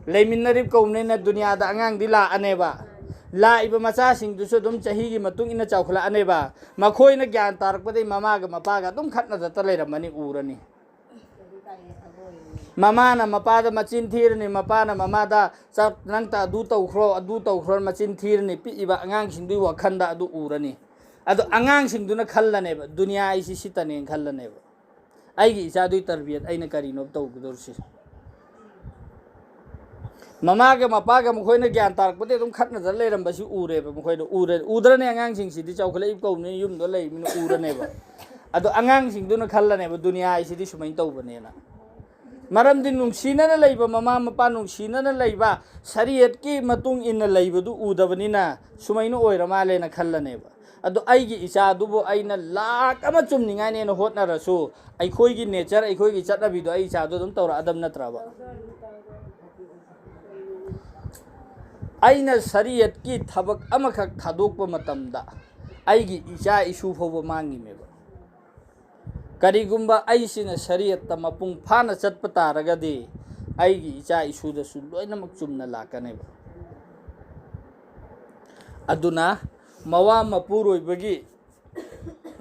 ꯂꯩꯃꯤꯟꯅꯔꯤꯕ ꯀꯧꯕꯅꯤꯅ ꯗꯨꯅꯤꯌꯥꯗ ꯑꯉꯥꯡꯗꯤ ꯂꯥꯛꯑꯅꯦꯕ꯫ ꯂꯥꯛꯏꯕ ꯃꯆꯥꯁꯤꯡꯗꯨꯁꯨ ꯑꯗꯨꯝ ꯆꯍꯤꯒꯤ ꯃꯇꯨꯡ ꯏꯟꯅ ꯆꯥꯎꯈꯠꯂꯛꯑꯅꯦꯕ꯫ ꯃꯈꯣꯏꯅ ꯒ꯭ꯌꯥꯟ ꯇꯥꯔꯛꯄꯗꯒꯤ ꯃꯃꯥꯒ ꯃꯄꯥꯒ ꯑꯗꯨꯝ ꯈꯠꯅꯗꯇ ꯂꯩꯔꯝꯃꯅꯤ, ꯎꯔꯅꯤ꯫ ꯃꯃꯥꯅ ꯃꯄꯥꯗ ꯃꯆꯤꯟ ꯊꯤꯔꯅꯤ, ꯃꯄꯥꯅ ꯃꯃꯥꯗ "ꯆꯠ-, ꯅꯪꯇ ꯑꯗꯨ ꯇꯧꯈ꯭ꯔꯣ, ꯑꯗꯨ ꯇꯧꯈ꯭ꯔꯣ" ꯃꯆꯤꯟ ꯊꯤꯔꯅꯤ, ꯄꯤꯛꯏꯕ ꯑꯉꯥꯡꯁꯤꯡꯗꯨꯒꯤ ꯋꯥꯈꯜꯗ ꯑꯗꯨ ꯎꯔꯅꯤ꯫ ꯑꯗꯣ ꯑꯉꯥꯡꯁꯤꯡꯗꯨꯅ ꯈꯜꯂꯅꯦꯕ, "ꯗꯨꯅꯤꯌꯥ ꯍꯥꯏꯁꯤ ꯁꯤꯇꯅꯦꯅ" ꯈꯜꯂꯅꯦꯕ꯫ "ꯑꯩꯒꯤ ꯏꯆꯥꯗꯨꯒꯤ ꯇꯔꯕꯤꯌꯠ ꯑꯩꯅ ꯀꯔꯤꯅꯣ ꯇꯧꯒꯗꯧꯔꯤꯁꯤ?" ꯃꯃꯥꯒ ꯃꯄꯥꯒ ꯃꯈꯣꯏꯅ ꯒ꯭ꯌꯥꯟ ꯇꯥꯔꯛꯄꯗꯒꯤ ꯑꯗꯨꯝ ꯈꯠꯅꯗꯅ ꯂꯩꯔꯝꯕꯁꯤ ꯎꯔꯦꯕ, ꯃꯈꯣꯏꯗ ꯎꯔꯦ-, ꯎꯗ꯭ꯔꯅꯦ? ꯑꯉꯥꯡꯁꯤꯡꯁꯤꯗꯤ ꯆꯥꯎꯈꯠꯂꯛꯏꯕ ꯀꯧꯕꯅꯤꯅ ꯌꯨꯝꯗ ꯂꯩꯕꯅꯤꯅ ꯎꯔꯅꯦꯕ꯫ ꯑꯗꯣ ꯑꯉꯥꯡꯁꯤꯡꯗꯨꯅ ꯈꯜꯂꯅꯦꯕ, "ꯗꯨꯅꯤꯌꯥ ꯍꯥꯏꯁꯤꯗꯤ ꯁꯨꯃꯥꯏꯅ ꯇꯧꯕꯅꯦꯅ"꯫ ꯃꯔꯝꯗꯤ ꯅꯨꯡꯁꯤꯅꯅ ꯂꯩꯕ ꯃꯃꯥ ꯃꯄꯥ, ꯅꯨꯡꯁꯤꯅꯅ ꯂꯩꯕ, ꯁꯔꯤꯌꯠꯀꯤ ꯃꯇꯨꯡ ꯏꯟꯅ ꯂꯩꯕꯗꯨ ꯎꯗꯕꯅꯤꯅ ꯁꯨꯃꯥꯏꯅ ꯑꯣꯏꯔ ꯃꯥꯜꯂꯦꯅ ꯈꯜꯂꯅꯦꯕ꯫ ꯑꯗꯣ ꯑꯩꯒꯤ ꯏꯆꯥꯗꯨꯕꯨ ꯑꯩꯅ ꯂꯥꯛ ꯑꯃ ꯆꯨꯝꯅꯤꯡꯉꯥꯏꯅꯦꯅ ꯍꯣꯠꯅꯔꯁꯨ, ꯑꯩꯈꯣꯏꯒꯤ ꯅꯦꯆꯔ, ꯑꯩꯈꯣꯏꯒꯤ ꯆꯠꯅꯕꯤꯗꯣ ꯑꯩ ꯏꯆꯥꯗꯣ ꯑꯗꯨꯝ ꯇꯧꯔꯛꯑꯗꯕ ꯅꯠꯇ꯭ꯔꯕ? ꯑꯩꯅ ꯁꯔꯤꯌꯠꯀꯤ ꯊꯕꯛ ꯑꯃꯈꯛ ꯊꯥꯗꯣꯛꯄ ꯃꯇꯝꯗ ꯑꯩꯒꯤ ꯏꯆꯥ ꯏꯁꯨ ꯐꯥꯎꯕ ꯃꯥꯡꯉꯤꯃꯦꯕ꯫ ꯀꯔꯤꯒꯨꯝꯕ ꯑꯩꯁꯤꯅ ꯁꯔꯤꯌꯠꯇ ꯃꯄꯨꯡ ꯐꯥꯅ ꯆꯠꯄ ꯇꯥꯔꯒꯗꯤ, ꯑꯩꯒꯤ ꯏꯆꯥ ꯏꯁꯨꯗꯁꯨ ꯂꯣꯏꯅꯃꯛ ꯆꯨꯝꯅ ꯂꯥꯛꯀꯅꯦꯕ꯫ ꯑꯗꯨꯅ ꯃꯋꯥ ꯃꯄꯨꯔꯣꯏꯕꯒꯤ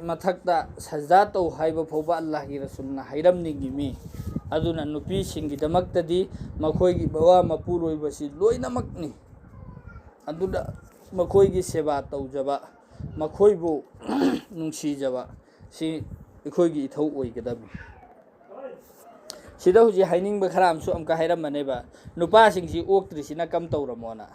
ꯃꯊꯛꯇ ꯁꯖꯗꯥ ꯇꯧ ꯍꯥꯏꯕ ꯐꯥꯎꯕ ꯑꯜꯂꯥꯍꯒꯤ ꯔꯁꯨꯜꯅ ꯍꯥꯏꯔꯝꯅꯤꯡꯉꯤꯃꯤ꯫ ꯑꯗꯨꯅ ꯅꯨꯄꯤꯁꯤꯡꯒꯤꯗꯃꯛꯇꯗꯤ ꯃꯈꯣꯏꯒꯤ ꯃꯋꯥ ꯃꯄꯨꯔꯣꯏꯕꯁꯤ ꯂꯣꯏꯅꯃꯛꯅꯤ꯫ ꯑꯗꯨꯅ ꯃꯈꯣꯏꯒꯤ ꯁꯦꯕꯥ ꯇꯧꯖꯕ, ꯃꯈꯣꯏꯕꯨ ꯅꯨꯡꯁꯤꯖꯕ, ꯁꯤ ꯑꯩꯈꯣꯏꯒꯤ ꯏꯊꯧ ꯑꯣꯏꯒꯗꯕꯅꯤ꯫ ꯁꯤꯗ ꯍꯧꯖꯤꯛ ꯍꯥꯏꯅꯤꯡꯕ ꯈꯔ ꯑꯃꯁꯨ ꯑꯃꯨꯛꯀ ꯍꯥꯏꯔꯝꯕꯅꯦꯕ, ꯅꯨꯄꯥꯁꯤꯡꯁꯤ ꯑꯣꯛꯇ꯭ꯔꯤꯁꯤꯅ ꯀꯝ ꯇꯧꯔꯝꯃꯣꯅ꯫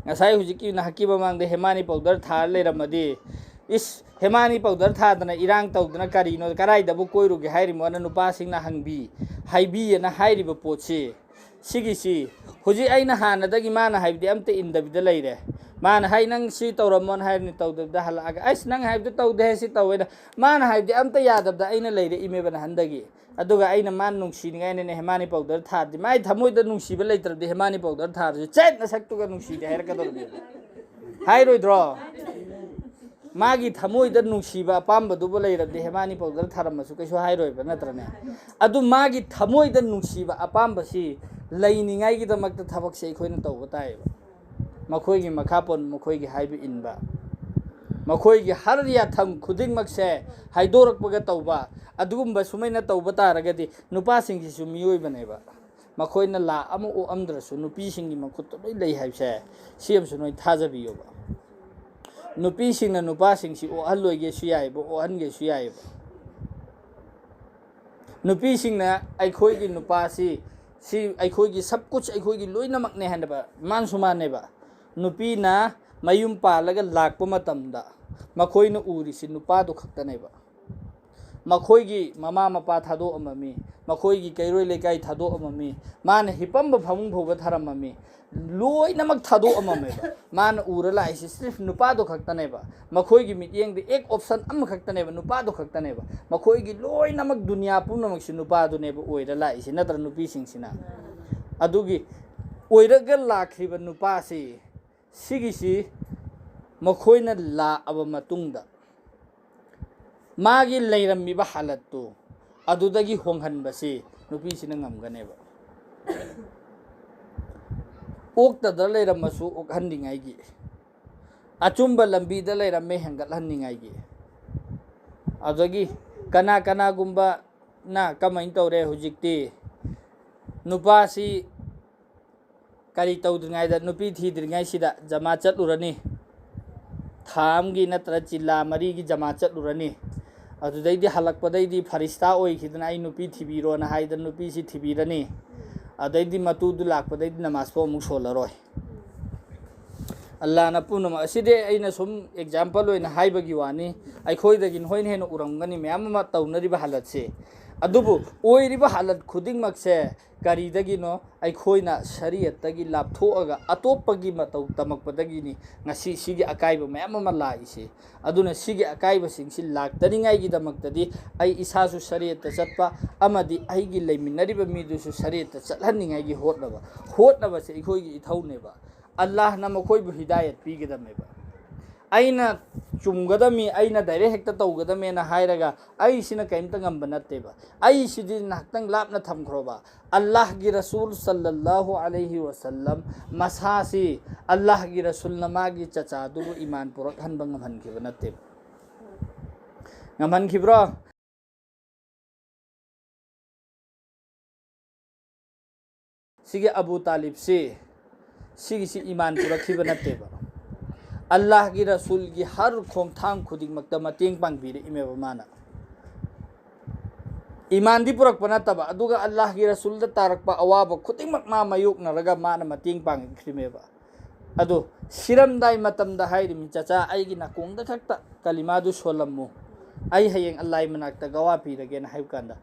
ꯉꯁꯥꯏ ꯍꯧꯖꯤꯛꯀꯤ ꯅꯍꯥꯛꯀꯤ ꯃꯃꯥꯡꯗ ꯍꯦꯃꯥꯅꯤ ꯄꯥꯎꯗꯔ ꯊꯥꯔ ꯂꯩꯔꯝꯃꯗꯤ, "ꯏꯁ, ꯍꯦꯃꯥꯅꯤ ꯄꯥꯎꯗꯔ ꯊꯥꯗꯅ ꯏꯔꯥꯡ ꯇꯧꯗꯅ ꯀꯔꯤꯅꯣ, ꯀꯔꯥꯏꯗꯕꯨ ꯀꯣꯏꯔꯨꯒꯦ ꯍꯥꯏꯔꯤꯃꯣꯅ?" ꯅꯨꯄꯥꯁꯤꯡꯅ ꯍꯪꯕꯤ, ꯍꯥꯏꯕꯤꯌꯦꯅ ꯍꯥꯏꯔꯤꯕ ꯄꯣꯠꯁꯤ, ꯁꯤꯒꯤꯁꯤ ꯍꯧꯖꯤꯛ ꯑꯩꯅ ꯍꯥꯟꯅꯗꯒꯤ ꯃꯥꯅ ꯍꯥꯏꯕꯗꯤ ꯑꯝꯇ ꯏꯟꯗꯕꯤꯗ ꯂꯩꯔꯦ꯫ ꯃꯥꯅ ꯍꯥꯏ, "ꯅꯪ ꯁꯤ ꯇꯧꯔꯝꯃꯣꯅ" ꯍꯥꯏꯔꯅꯤ, ꯇꯧꯗꯕꯤꯗ ꯍꯜꯂꯛꯑꯒ, "ꯑꯁ, ꯅꯪ ꯍꯥꯏꯕꯗꯨ ꯇꯧꯗꯦ, ꯁꯤ ꯇꯧꯋꯦꯅ"꯫ ꯃꯥꯅ ꯍꯥꯏꯕꯗꯤ ꯑꯝꯇ ꯌꯥꯗꯕꯗ ꯑꯩꯅ ꯂꯩꯔꯛꯏꯃꯦꯕ ꯅꯍꯥꯟꯗꯒꯤ꯫ ꯑꯗꯨꯒ ꯑꯩꯅ ꯃꯥꯅ ꯅꯨꯡꯁꯤꯅꯤꯡꯉꯥꯏꯅꯦꯅ ꯍꯦꯃꯥꯅꯤ ꯄꯥꯎꯗꯔ ꯊꯥꯔꯗꯤ, ꯃꯥꯏ ꯊꯃꯣꯏꯗ ꯅꯨꯡꯁꯤꯕ ꯂꯩꯇ꯭ꯔꯕꯗꯤ ꯍꯦꯃꯥꯅꯤ ꯄꯥꯎꯗꯔ ꯊꯥꯔꯁꯨ, "ꯆꯠ, ꯅꯁꯛꯇꯨꯒ ꯅꯨꯡꯁꯤꯗꯦ" ꯍꯥꯏꯔꯛꯀꯗꯧꯔꯕꯅꯦꯕ꯫ ꯍꯥꯏꯔꯣꯏꯗ꯭ꯔꯣ? ꯃꯥꯒꯤ ꯊꯃꯣꯏꯗ ꯅꯨꯡꯁꯤꯕ ꯑꯄꯥꯝꯕꯗꯨꯕꯨ ꯂꯩꯔꯕꯗꯤ ꯍꯦꯃꯥꯅꯤ ꯄꯥꯎꯗꯔ ꯊꯥꯔꯝꯃꯁꯨ ꯀꯩꯁꯨ ꯍꯥꯏꯔꯣꯏꯕ, ꯅꯠꯇ꯭ꯔꯅꯦ? ꯑꯗꯨ ꯃꯥꯒꯤ ꯊꯃꯣꯏꯗ ꯅꯨꯡꯁꯤꯕ ꯑꯄꯥꯝꯕꯁꯤ ꯂꯩꯅꯤꯡꯉꯥꯏꯒꯤꯗꯃꯛꯇ ꯊꯕꯛꯁꯦ ꯑꯩꯈꯣꯏꯅ ꯇꯧꯕ ꯇꯥꯏꯌꯦꯕ꯫ ꯃꯈꯣꯏꯒꯤ ꯃꯈꯥ ꯄꯣꯟ, ꯃꯈꯣꯏꯒꯤ ꯍꯥꯏꯕ ꯏꯟꯕ, ꯃꯈꯣꯏꯒꯤ ꯍꯔ ꯌꯥꯊꯪ ꯈꯨꯗꯤꯡꯃꯛꯁꯦ ꯍꯥꯏꯗꯣꯔꯛꯄꯒ ꯇꯧꯕ, ꯑꯗꯨꯒꯨꯝꯕ ꯁꯨꯃꯥꯏꯅ ꯇꯧꯕ ꯇꯥꯔꯒꯗꯤ ꯅꯨꯄꯥꯁꯤꯡꯁꯤꯁꯨ ꯃꯤꯑꯣꯏꯕꯅꯦꯕ꯫ ꯃꯈꯣꯏꯅ ꯂꯥ ꯑꯃ ꯑꯣꯛꯑꯝꯗ꯭ꯔꯁꯨ ꯅꯨꯄꯤꯁꯤꯡꯒꯤ ꯃꯈꯨꯠꯇ ꯂꯣꯏ ꯂꯩ ꯍꯥꯏꯕꯁꯦ, ꯁꯤ ꯑꯃꯁꯨ ꯅꯣꯏ ꯊꯥꯖꯕꯤꯌꯣꯕ꯫ ꯅꯨꯄꯤꯁꯤꯡꯅ ꯅꯨꯄꯥꯁꯤꯡꯁꯤ ꯑꯣꯛꯍꯜꯂꯣꯏꯒꯦꯁꯨ ꯌꯥꯏꯑꯕ, ꯑꯣꯛꯍꯟꯒꯦꯁꯨ ꯌꯥꯏꯑꯕ꯫ ꯅꯨꯄꯤꯁꯤꯡꯅ ꯑꯩꯈꯣꯏꯒꯤ ꯅꯨꯄꯥꯁꯤ, ꯁꯤ ꯑꯩꯈꯣꯏꯒꯤ ꯁꯕ ꯀꯨꯆ, ꯑꯩꯈꯣꯏꯒꯤ ꯂꯣꯏꯅꯃꯛꯅꯦ ꯍꯥꯏꯅꯕ, ꯃꯥꯟꯁꯨ ꯃꯥꯟꯅꯦꯕ꯫ ꯅꯨꯄꯤꯅ ꯃꯌꯨꯝ ꯄꯥꯜꯂꯒ ꯂꯥꯛꯄ ꯃꯇꯝꯗ ꯃꯈꯣꯏꯅ ꯎꯔꯤꯁꯤ ꯅꯨꯄꯥꯗꯨ ꯈꯛꯇꯅꯦꯕ꯫ ꯃꯈꯣꯏꯒꯤ ꯃꯃꯥ ꯃꯄꯥ ꯊꯥꯗꯣꯛꯑꯝꯃꯝꯃꯤ, ꯃꯈꯣꯏꯒꯤ ꯀꯩꯔꯣꯏ ꯂꯩꯀꯥꯏ ꯊꯥꯗꯣꯛꯑꯝꯃꯝꯃꯤ, ꯃꯥꯅ ꯍꯤꯞꯄꯝꯕ ꯐꯃꯨꯡ ꯐꯥꯎꯕ ꯊꯥꯔꯝꯃꯝꯃꯤ, ꯂꯣꯏꯅꯃꯛ ꯊꯥꯗꯣꯛꯑꯝꯃꯝꯃꯦꯕ꯫ ꯃꯥꯅ ꯎꯔ ꯂꯥꯛꯏꯁꯤ ꯁꯤꯔꯐ ꯅꯨꯄꯥꯗꯣ ꯈꯛꯇꯅꯦꯕ꯫ ꯃꯈꯣꯏꯒꯤ ꯃꯤꯠꯌꯦꯡꯗ ꯑꯦꯛ ꯑꯣꯞꯁꯟ ꯑꯃꯈꯛꯇꯅꯦꯕ, ꯅꯨꯄꯥꯗꯣ ꯈꯛꯇꯅꯦꯕ꯫ ꯃꯈꯣꯏꯒꯤ ꯂꯣꯏꯅꯃꯛ ꯗꯨꯅꯤꯌꯥ ꯄꯨꯝꯅꯃꯛꯁꯤ ꯅꯨꯄꯥꯗꯨꯅꯦꯕ ꯑꯣꯏꯔ ꯂꯥꯛꯏꯁꯤ, ꯅꯠꯇ꯭ꯔ ꯅꯨꯄꯤꯁꯤꯡꯁꯤꯅ? ꯑꯗꯨꯒꯤ ꯑꯣꯏꯔꯒ ꯂꯥꯛꯈ꯭ꯔꯤꯕ ꯅꯨꯄꯥꯁꯤ, ꯁꯤꯒꯤꯁꯤ ꯃꯈꯣꯏꯅ ꯂꯥꯛꯑꯕ ꯃꯇꯨꯡꯗ ꯃꯥꯒꯤ ꯂꯩꯔꯝꯃꯤꯕ ꯍꯥꯂꯠꯇꯨ ꯑꯗꯨꯗꯒꯤ ꯍꯣꯡꯍꯟꯕꯁꯤ ꯅꯨꯄꯤꯁꯤꯅ ꯉꯝꯒꯅꯦꯕ꯫ ꯑꯣꯛꯇꯗ ꯂꯩꯔꯝꯃꯁꯨ ꯑꯣꯛꯍꯟꯅꯤꯡꯉꯥꯏꯒꯤ, ꯑꯆꯨꯝꯕ ꯂꯝꯕꯤꯗ ꯂꯩꯔꯝꯃꯦ ꯍꯦꯟꯒꯠꯍꯟꯅꯤꯡꯉꯥꯏꯒꯤ꯫ ꯑꯗꯨꯗꯒꯤ ꯀꯅꯥ ꯀꯅꯥꯒꯨꯝꯕꯅ ꯀꯃꯥꯏꯅ ꯇꯧꯔꯦ ꯍꯧꯖꯤꯛꯇꯤ? ꯅꯨꯄꯥꯁꯤ ꯀꯔꯤ ꯇꯧꯗ꯭ꯔꯤꯉꯩꯗ, ꯅꯨꯄꯤ ꯊꯤꯗ꯭ꯔꯤꯉꯩꯁꯤꯗ ꯖꯃꯥ ꯆꯠꯂꯨꯔꯅꯤ, ꯊꯥ ꯑꯃꯒꯤ ꯅꯠꯇ꯭ꯔ ꯖꯤꯜꯂꯥ ꯃꯔꯤꯒꯤ ꯖꯃꯥ ꯆꯠꯂꯨꯔꯅꯤ꯫ ꯑꯗꯨꯗꯩꯗꯤ ꯍꯜꯂꯛꯄꯗꯩꯗꯤ ꯐꯔꯤꯁꯇꯥ ꯑꯣꯏꯈꯤꯗꯅ, "ꯑꯩ ꯅꯨꯄꯤ ꯊꯤꯕꯤꯔꯣꯅ" ꯍꯥꯏꯗꯅ ꯅꯨꯄꯤꯁꯤ ꯊꯤꯕꯤꯔꯅꯤ꯫ ꯑꯗꯩꯗꯤ ꯃꯇꯨꯗꯨ ꯂꯥꯛꯄꯗꯩꯗꯤ ꯅꯃꯥꯖ ꯐꯥꯎ ꯑꯃꯨꯛ ꯁꯣꯜꯂꯔꯣꯏ꯫ ꯑꯜꯂꯥꯅ ꯄꯨꯝꯅꯃꯛ ꯑꯁꯤꯗꯤ ꯑꯩꯅ ꯁꯨꯝ ꯑꯦꯛꯖꯥꯝꯄꯜ ꯑꯣꯏꯅ ꯍꯥꯏꯕꯒꯤ ꯋꯥꯅꯤ꯫ ꯑꯩꯈꯣꯏꯗꯒꯤ ꯅꯈꯣꯏꯅ ꯍꯦꯟꯅ ꯎꯔꯝꯒꯅꯤ ꯃꯌꯥꯝ ꯑꯃ ꯇꯧꯅꯔꯤꯕ ꯍꯥꯂꯠꯁꯦ꯫ ꯑꯗꯨꯕꯨ ꯑꯣꯏꯔꯤꯕ ꯍꯥꯂꯠ ꯈꯨꯗꯤꯡꯃꯛꯁꯦ ꯀꯔꯤꯗꯒꯤꯅꯣ? ꯑꯩꯈꯣꯏꯅ ꯁꯔꯤꯌꯠꯇꯒꯤ ꯂꯥꯞꯊꯣꯛꯑꯒ ꯑꯇꯣꯞꯄꯒꯤ ꯃꯇꯧ ꯇꯝꯃꯛꯄꯗꯒꯤꯅꯤ ꯉꯁꯤ ꯁꯤꯒꯤ ꯑꯀꯥꯏꯕ ꯃꯌꯥꯝ ꯑꯃ ꯂꯥꯛꯏꯁꯦ꯫ ꯑꯗꯨꯅ ꯁꯤꯒꯤ ꯑꯀꯥꯏꯕꯁꯤꯡꯁꯤ ꯂꯥꯛꯇꯅꯤꯡꯉꯥꯏꯒꯤꯗꯃꯛꯇꯗꯤ ꯑꯩ ꯏꯁꯥꯁꯨ ꯁꯔꯤꯌꯠꯇ ꯆꯠꯄ ꯑꯃꯗꯤ ꯑꯩꯒꯤ ꯂꯩꯃꯤꯟꯅꯔꯤꯕ ꯃꯤꯗꯨꯁꯨ ꯁꯔꯤꯌꯠꯇ ꯆꯠꯍꯟꯅꯤꯡꯉꯥꯏꯒꯤ ꯍꯣꯠꯅꯕ, ꯍꯣꯠꯅꯕꯁꯦ ꯑꯩꯈꯣꯏꯒꯤ ꯏꯊꯧꯅꯦꯕ꯫ ꯑꯜꯂꯥꯍꯅ ꯃꯈꯣꯏꯕꯨ ꯍꯤꯗꯥꯌꯠ ꯄꯤꯒꯗꯕꯅꯦꯕ꯫ ꯑꯩꯅ ꯆꯨꯝꯒꯗꯝꯃꯤ, ꯑꯩꯅ ꯗꯥꯏꯔꯦꯛ ꯍꯦꯛꯇ ꯇꯧꯒꯗꯝꯃꯦꯅ ꯍꯥꯏꯔꯒ ꯑꯩꯁꯤꯅ ꯀꯔꯤꯝꯇ ꯉꯝꯕ ꯅꯠꯇꯦꯕ꯫ ꯑꯩꯁꯤꯗꯤ ꯉꯥꯏꯍꯥꯛꯇꯪ ꯂꯥꯞꯅ ꯊꯝꯈ꯭ꯔꯣꯕ꯫ ꯑꯜꯂꯥꯍꯒꯤ ꯔꯁꯨꯜ ꯁꯜꯂꯜꯂꯥꯍꯨ ꯑꯂꯩꯍꯤ ꯋꯁꯜꯂꯝ ꯃꯁꯥꯁꯤ ꯑꯜꯂꯥꯍꯒꯤ ꯔꯁꯨꯜꯅ ꯃꯥꯒꯤ ꯆꯆꯥꯗꯨꯕꯨ ꯏꯃꯥꯟ ꯄꯨꯔꯛꯍꯟꯕ ꯉꯝꯍꯟꯈꯤꯕ ꯅꯠꯇꯦꯕ꯫ ꯉꯝꯍꯟꯈꯤꯕ꯭ꯔꯣ? ꯁꯤꯒꯤ ꯑꯕꯨ ꯇꯥꯂꯤꯕꯁꯤ, ꯁꯤꯒꯤꯁꯤ ꯏꯃꯥꯟ ꯄꯨꯔꯛꯈꯤꯕ ꯅꯠꯇꯦꯕ꯫ ꯑꯜꯂꯥꯍꯒꯤ ꯔꯁꯨꯜꯒꯤ ꯍꯔ ꯈꯣꯡꯊꯥꯡ ꯈꯨꯗꯤꯡꯃꯛꯇ ꯃꯇꯦꯡ ꯄꯥꯡꯕꯤꯔꯛꯏꯃꯦꯕ ꯃꯥꯅ꯫ ꯏꯃꯥꯟꯗꯤ ꯄꯨꯔꯛꯄ ꯅꯠꯇꯕ, ꯑꯗꯨꯒ ꯑꯜꯂꯥꯍꯒꯤ ꯔꯁꯨꯜꯗ ꯇꯥꯔꯛꯄ ꯑꯋꯥꯕ ꯈꯨꯗꯤꯡꯃꯛ ꯃꯥ ꯃꯥꯌꯣꯛꯅꯔꯒ ꯃꯥꯅ ꯃꯇꯦꯡ ꯄꯥꯡꯈꯤꯕꯅꯦꯕ꯫ ꯑꯗꯣ ꯁꯤꯔꯝꯗꯥꯏ ꯃꯇꯝꯗ ꯍꯥꯏꯔꯤꯃꯤ, "ꯆꯆꯥ, ꯑꯩꯒꯤ ꯅꯥꯀꯣꯡꯗ ꯈꯛꯇ ꯀꯂꯤꯃꯥꯗꯨ ꯁꯣꯜꯂꯝꯃꯨ, ꯑꯩ ꯍꯌꯦꯡ ꯑꯜꯂꯥꯍ ꯃꯅꯥꯛꯇ ꯒꯋꯥ ꯄꯤꯔꯒꯦꯅ" ꯍꯥꯏꯕ ꯀꯥꯟꯗ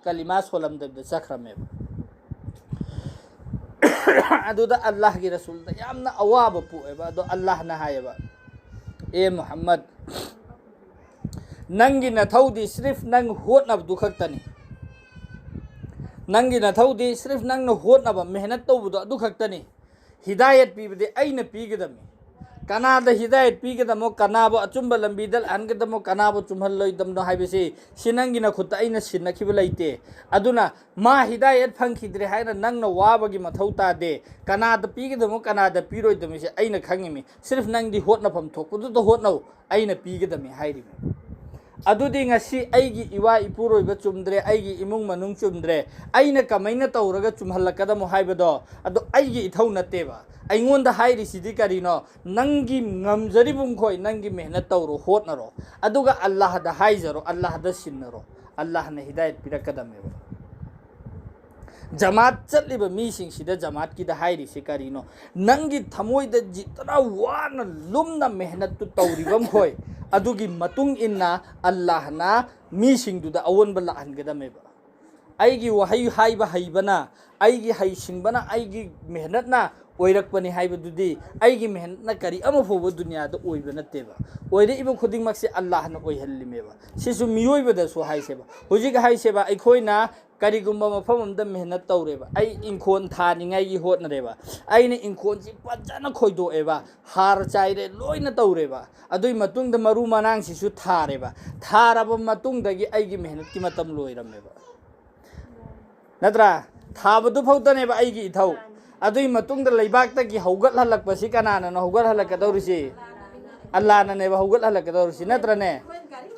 ꯀꯂꯤꯃꯥ ꯁꯣꯜꯂꯝꯗꯕꯤꯗ ꯆꯠꯈ꯭ꯔꯃꯦꯕ꯫ ꯑꯗꯨꯗ ꯑꯜꯂꯥꯍꯒꯤ ꯔꯁꯨꯜꯗ ꯌꯥꯝꯅ ꯑꯋꯥꯕ ꯄꯣꯛꯑꯦꯕ꯫ ꯑꯗꯣ ꯑꯜꯂꯥꯍꯅ ꯍꯥꯏꯌꯦꯕ, "ꯑꯦ ꯃꯨꯍꯝꯃꯗ, ꯅꯪꯒꯤ ꯅꯊꯧꯗꯤ ꯁ꯭ꯔꯤꯐ ꯅꯪ ꯍꯣꯠꯅꯕꯗꯨ ꯈꯛꯇꯅꯤ꯫ ꯅꯪꯒꯤ ꯅꯊꯧꯗꯤ ꯁ꯭ꯔꯤꯐ ꯅꯪꯅ ꯍꯣꯠꯅꯕ, ꯃꯦꯍꯅꯠ ꯇꯧꯕꯗꯣ ꯑꯗꯨ ꯈꯛꯇꯅꯤ꯫ ꯍꯤꯗꯥꯌꯠ ꯄꯤꯕꯗꯤ ꯑꯩꯅ ꯄꯤꯒꯗꯕꯅꯤ꯫ ꯀꯅꯥꯗ ꯍꯤꯗꯥꯌꯠ ꯄꯤꯒꯗꯕꯅꯣ, ꯀꯅꯥꯕꯨ ꯑꯆꯨꯝꯕ ꯂꯝꯕꯤꯗ ꯂꯥꯛꯍꯟꯒꯗꯕꯅꯣ, ꯀꯅꯥꯕꯨ ꯆꯨꯝꯍꯜꯂꯣꯏꯗꯕꯅꯣ ꯍꯥꯏꯕꯁꯤ ꯁꯤ ꯅꯪꯒꯤ ꯅꯈꯨꯠꯇ ꯑꯩꯅ ꯁꯤꯟꯅꯈꯤꯕ ꯂꯩꯇꯦ꯫ ꯑꯗꯨꯅ ꯃꯥ ꯍꯤꯗꯥꯌꯠ ꯐꯪꯈꯤꯗ꯭ꯔꯦ ꯍꯥꯏꯅ ꯅꯪꯅ ꯋꯥꯕꯒꯤ ꯃꯊꯧ ꯇꯥꯗꯦ꯫ ꯀꯅꯥꯗ ꯄꯤꯒꯗꯕꯅꯣ, ꯀꯅꯥꯗ ꯄꯤꯔꯣꯏꯗꯕꯅꯣꯁꯦ ꯑꯩꯅ ꯈꯪꯉꯤꯃꯤ꯫ ꯁ꯭ꯔꯤꯐ ꯅꯪꯗꯤ ꯍꯣꯠꯅꯐꯝ ꯊꯣꯛꯄꯗꯨꯗ ꯍꯣꯠꯅꯧ, ꯑꯩꯅ ꯄꯤꯒꯗꯕꯅꯤ" ꯍꯥꯏꯔꯤꯃꯤ꯫ ꯑꯗꯨꯗꯤ ꯉꯁꯤ ꯑꯩꯒꯤ ꯏꯋꯥ ꯏꯄꯨꯔꯣꯏꯕ ꯆꯨꯝꯗ꯭ꯔꯦ, ꯑꯩꯒꯤ ꯏꯃꯨꯡ ꯃꯅꯨꯡ ꯆꯨꯝꯗ꯭ꯔꯦ, ꯑꯩꯅ ꯀꯃꯥꯏꯅ ꯇꯧꯔꯒ ꯆꯨꯝꯍꯜꯂꯛꯀꯗꯃꯣ ꯍꯥꯏꯕꯗꯣ, ꯑꯗꯣ ꯑꯩꯒꯤ ꯏꯊꯧ ꯅꯠꯇꯦꯕ꯫ ꯑꯩꯉꯣꯟꯗ ꯍꯥꯏꯔꯤꯁꯤꯗꯤ ꯀꯔꯤꯅꯣ? ꯅꯪꯒꯤ ꯉꯝꯖꯔꯤꯕ ꯃꯈꯣꯏ ꯅꯪꯒꯤ ꯃꯦꯍꯅꯠ ꯇꯧꯔꯣ, ꯍꯣꯠꯅꯔꯣ, ꯑꯗꯨꯒ ꯑꯜꯂꯥꯍꯗ ꯍꯥꯏꯖꯔꯣ, ꯑꯜꯂꯥꯍꯗ ꯁꯤꯟꯅꯔꯣ, ꯑꯜꯂꯥꯍꯅ ꯍꯤꯗꯥꯌꯠ ꯄꯤꯔꯛꯀꯗꯕꯅꯦꯕ꯫ ꯖꯃꯥꯠ ꯆꯠꯂꯤꯕ ꯃꯤꯁꯤꯡꯁꯤꯗ ꯖꯃꯥꯠꯀꯤꯗ ꯍꯥꯏꯔꯤꯁꯤ ꯀꯔꯤꯅꯣ? ꯅꯪꯒꯤ ꯊꯃꯣꯏꯗ ꯖꯤꯇꯅ ꯋꯥꯅ ꯂꯨꯝꯅ ꯃꯦꯍꯅꯠꯇꯨ ꯇꯧꯔꯤꯕ ꯃꯈꯣꯏ, ꯑꯗꯨꯒꯤ ꯃꯇꯨꯡ ꯏꯟꯅ ꯑꯜꯂꯥꯍꯅ ꯃꯤꯁꯤꯡꯗꯨꯗ ꯑꯑꯣꯟꯕ ꯂꯥꯛꯍꯟꯒꯗꯕꯅꯦꯕ꯫ ꯑꯩꯒꯤ ꯋꯥꯍꯩ ꯍꯥꯏꯕ ꯍꯩꯕꯅ, ꯑꯩꯒꯤ ꯍꯩꯁꯤꯡꯕꯅ, ꯑꯩꯒꯤ ꯃꯦꯍꯅꯠꯅ ꯑꯣꯏꯔꯛꯄꯅꯤ ꯍꯥꯏꯕꯗꯨꯗꯤ ꯑꯩꯒꯤ ꯃꯦꯍꯅꯠꯅ ꯀꯔꯤ ꯑꯃ ꯐꯥꯎꯕ ꯗꯨꯅꯤꯌꯥꯗ ꯑꯣꯏꯕ ꯅꯠꯇꯦꯕ꯫ ꯑꯣꯏꯔꯛꯏꯕ ꯈꯨꯗꯤꯡꯃꯛꯁꯦ ꯑꯜꯂꯥꯍꯅ ꯑꯣꯏꯍꯜꯂꯤꯃꯦꯕ꯫ ꯁꯤꯁꯨ ꯃꯤꯑꯣꯏꯕꯗꯁꯨ ꯍꯥꯏꯁꯦꯕ꯫ ꯍꯧꯖꯤꯛ ꯍꯥꯏꯁꯦꯕ, ꯑꯩꯈꯣꯏꯅ ꯀꯔꯤꯒꯨꯝꯕ ꯃꯐꯝ ꯑꯃꯗ ꯃꯦꯍꯅꯠ ꯇꯧꯔꯦꯕ, ꯑꯩ ꯏꯪꯈꯣꯜ ꯊꯥꯅꯤꯡꯉꯥꯏꯒꯤ ꯍꯣꯠꯅꯔꯦꯕ, ꯑꯩꯅ ꯏꯪꯈꯣꯜꯁꯤ ꯐꯖꯅ ꯈꯣꯏꯗꯣꯛꯑꯦꯕ, ꯍꯥꯔ ꯆꯥꯏꯔꯦ, ꯂꯣꯏꯅ ꯇꯧꯔꯦꯕ, ꯑꯗꯨꯒꯤ ꯃꯇꯨꯡꯗ ꯃꯔꯨ ꯃꯔꯥꯡꯁꯤꯁꯨ ꯊꯥꯔꯦꯕ, ꯊꯥꯔꯕ ꯃꯇꯨꯡꯗꯒꯤ ꯑꯩꯒꯤ ꯃꯦꯍꯅꯠꯀꯤ ꯃꯇꯝ ꯂꯣꯏꯔꯝꯃꯦꯕ꯫ ꯅꯠꯇ꯭ꯔꯥ? ꯊꯥꯕꯗꯨ ꯐꯧꯗꯅꯦꯕ ꯑꯩꯒꯤ ꯏꯊꯧ꯫ ꯑꯗꯨꯒꯤ ꯃꯇꯨꯡꯗ ꯂꯩꯕꯥꯛꯇꯒꯤ ꯍꯧꯒꯠꯍꯜꯂꯛꯄꯁꯤ ꯀꯅꯥꯅꯅꯣ ꯍꯧꯒꯠꯍꯜꯂꯛꯀꯗꯧꯔꯤꯁꯤ? ꯑꯜꯂꯥꯅꯅꯦꯕ ꯍꯧꯒꯠꯍꯜꯂꯛꯀꯗꯧꯔꯤꯁꯤ, ꯅꯠꯇ꯭ꯔꯅꯦ?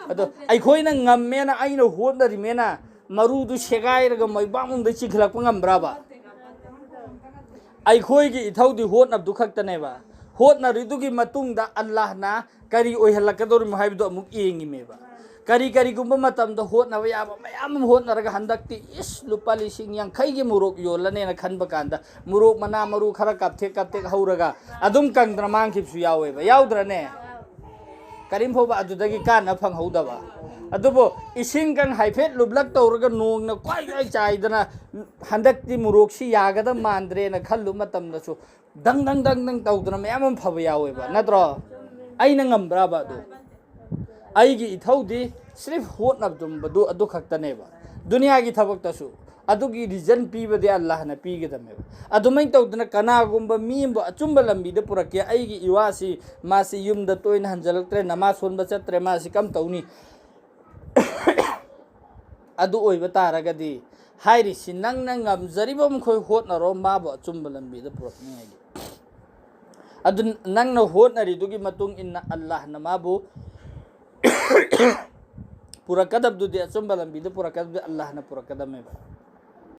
ꯑꯗꯣ ꯑꯩꯈꯣꯏꯅ ꯉꯝꯃꯦꯅ, ꯑꯩꯅ ꯍꯣꯠꯅꯔꯤꯃꯦꯅ, ꯃꯔꯨꯗꯨ ꯁꯦꯒꯥꯏꯔꯒ ꯃꯩꯕꯥꯛ ꯃꯅꯨꯡꯗ ꯆꯤꯡꯈꯠꯂꯛꯄ ꯉꯝꯕ꯭ꯔꯕ? ꯑꯩꯈꯣꯏꯒꯤ ꯏꯊꯧꯗꯤ ꯍꯣꯠꯅꯕꯗꯨ ꯈꯛꯇꯅꯦꯕ꯫ ꯍꯣꯠꯅꯔꯤꯗꯨꯒꯤ ꯃꯇꯨꯡꯗ ꯑꯜꯂꯥꯍꯅ ꯀꯔꯤ ꯑꯣꯏꯍꯜꯂꯛꯀꯗꯧꯔꯤꯃꯣ ꯍꯥꯏꯕꯗꯨ ꯑꯃꯨꯛ ꯌꯦꯡꯉꯤꯃꯦꯕ꯫ ꯀꯔꯤ ꯀꯔꯤꯒꯨꯝꯕ ꯃꯇꯝꯗ ꯍꯣꯠꯅꯕ ꯌꯥꯕ ꯃꯌꯥꯝ ꯑꯃ ꯍꯣꯠꯅꯔꯒ, ꯍꯟꯗꯛꯇꯤ ꯏꯁ, ꯂꯨꯄꯥ ꯂꯤꯁꯤꯡ ꯌꯥꯡꯈꯩꯒꯤ ꯃꯣꯔꯣꯛ ꯌꯣꯜꯂꯅꯦꯅ ꯈꯟꯕ ꯀꯥꯟꯗ, ꯃꯣꯔꯣꯛ ꯃꯅꯥ ꯃꯔꯨ ꯈꯔ ꯀꯥꯞꯊꯦꯛ ꯀꯥꯞꯊꯦꯛ ꯍꯧꯔꯒ ꯑꯗꯨꯝ ꯀꯪꯗꯅ ꯃꯥꯡꯈꯤꯕꯁꯨ ꯌꯥꯎꯋꯦꯕ, ꯌꯥꯎꯗ꯭ꯔꯅꯦ? ꯀꯔꯤꯝ ꯐꯥꯎꯕ ꯑꯗꯨꯗꯒꯤ ꯀꯥꯟꯅ ꯐꯪꯍꯧꯗꯕ꯫ ꯑꯗꯨꯕꯨ ꯏꯁꯤꯡ ꯀꯪ ꯍꯥꯏꯐꯦꯠ ꯂꯨꯞꯂꯛ ꯇꯧꯔꯒ ꯅꯣꯡꯅ ꯀ꯭ꯋꯥꯏ ꯀ꯭ꯋꯥꯏ ꯆꯥꯏꯗꯅ, ꯍꯟꯗꯛꯇꯤ ꯃꯣꯔꯣꯛꯁꯤ ꯌꯥꯒꯗꯕ ꯃꯥꯟꯗ꯭ꯔꯦꯅ ꯈꯜꯂꯨꯕ ꯃꯇꯝꯗꯁꯨ ꯗꯪ ꯗꯪ ꯗꯪ ꯗꯪ ꯇꯧꯗꯅ ꯃꯌꯥꯝ ꯑꯃ ꯐꯕ ꯌꯥꯎꯋꯦꯕ, ꯅꯠꯇ꯭ꯔꯣ? ꯑꯩꯅ ꯉꯝꯕ꯭ꯔꯕ ꯑꯗꯨ? ꯑꯩꯒꯤ ꯏꯊꯧꯗꯤ ꯁ꯭ꯔꯤꯐ ꯍꯣꯠꯅꯕꯗꯨ ꯑꯗꯨ ꯈꯛꯇꯅꯦꯕ꯫ ꯗꯨꯅꯤꯌꯥꯒꯤ ꯊꯕꯛꯇꯁꯨ ꯑꯗꯨꯒꯤ ꯔꯤꯖꯟ ꯄꯤꯕꯗꯤ ꯑꯜꯂꯥꯍꯅ ꯄꯤꯒꯗꯕꯅꯦꯕ꯫ ꯑꯗꯨꯃꯥꯏꯅ ꯇꯧꯗꯅ ꯀꯅꯥꯒꯨꯝꯕ ꯃꯤ ꯑꯃꯕꯨ ꯑꯆꯨꯝꯕ ꯂꯝꯕꯤꯗ ꯄꯨꯔꯛꯀꯦ, ꯑꯩꯒꯤ ꯏꯋꯥꯁꯤ, ꯃꯥꯁꯤ ꯌꯨꯝꯗ ꯇꯣꯏꯅ ꯍꯟꯖꯜꯂꯛꯇ꯭ꯔꯦ, ꯅꯃꯥꯖ ꯁꯣꯟꯕ ꯆꯠꯇ꯭ꯔꯦ, ꯃꯥꯁꯤ ꯀꯝ ꯇꯧꯅꯤ? ꯑꯗꯨ ꯑꯣꯏꯕ ꯇꯥꯔꯒꯗꯤ ꯍꯥꯏꯔꯤꯁꯤ ꯅꯪꯅ ꯉꯝꯖꯔꯤꯕ ꯃꯈꯣꯏ ꯍꯣꯠꯅꯔꯣ, ꯃꯥꯕꯨ ꯑꯆꯨꯝꯕ ꯂꯝꯕꯤꯗ ꯄꯨꯔꯛꯅꯤꯡꯉꯥꯏꯒꯤ꯫ ꯑꯗꯨ ꯅꯪꯅ ꯍꯣꯠꯅꯔꯤꯗꯨꯒꯤ ꯃꯇꯨꯡ ꯏꯟꯅ ꯑꯜꯂꯥꯍꯅ ꯃꯥꯕꯨ ꯄꯨꯔꯛꯀꯗꯕꯗꯨꯗꯤ, ꯑꯆꯨꯝꯕ ꯂꯝꯕꯤꯗ ꯄꯨꯔꯛꯀꯗꯕꯗꯤ ꯑꯜꯂꯥꯍꯅ ꯄꯨꯔꯛꯀꯗꯕꯅꯦꯕ꯫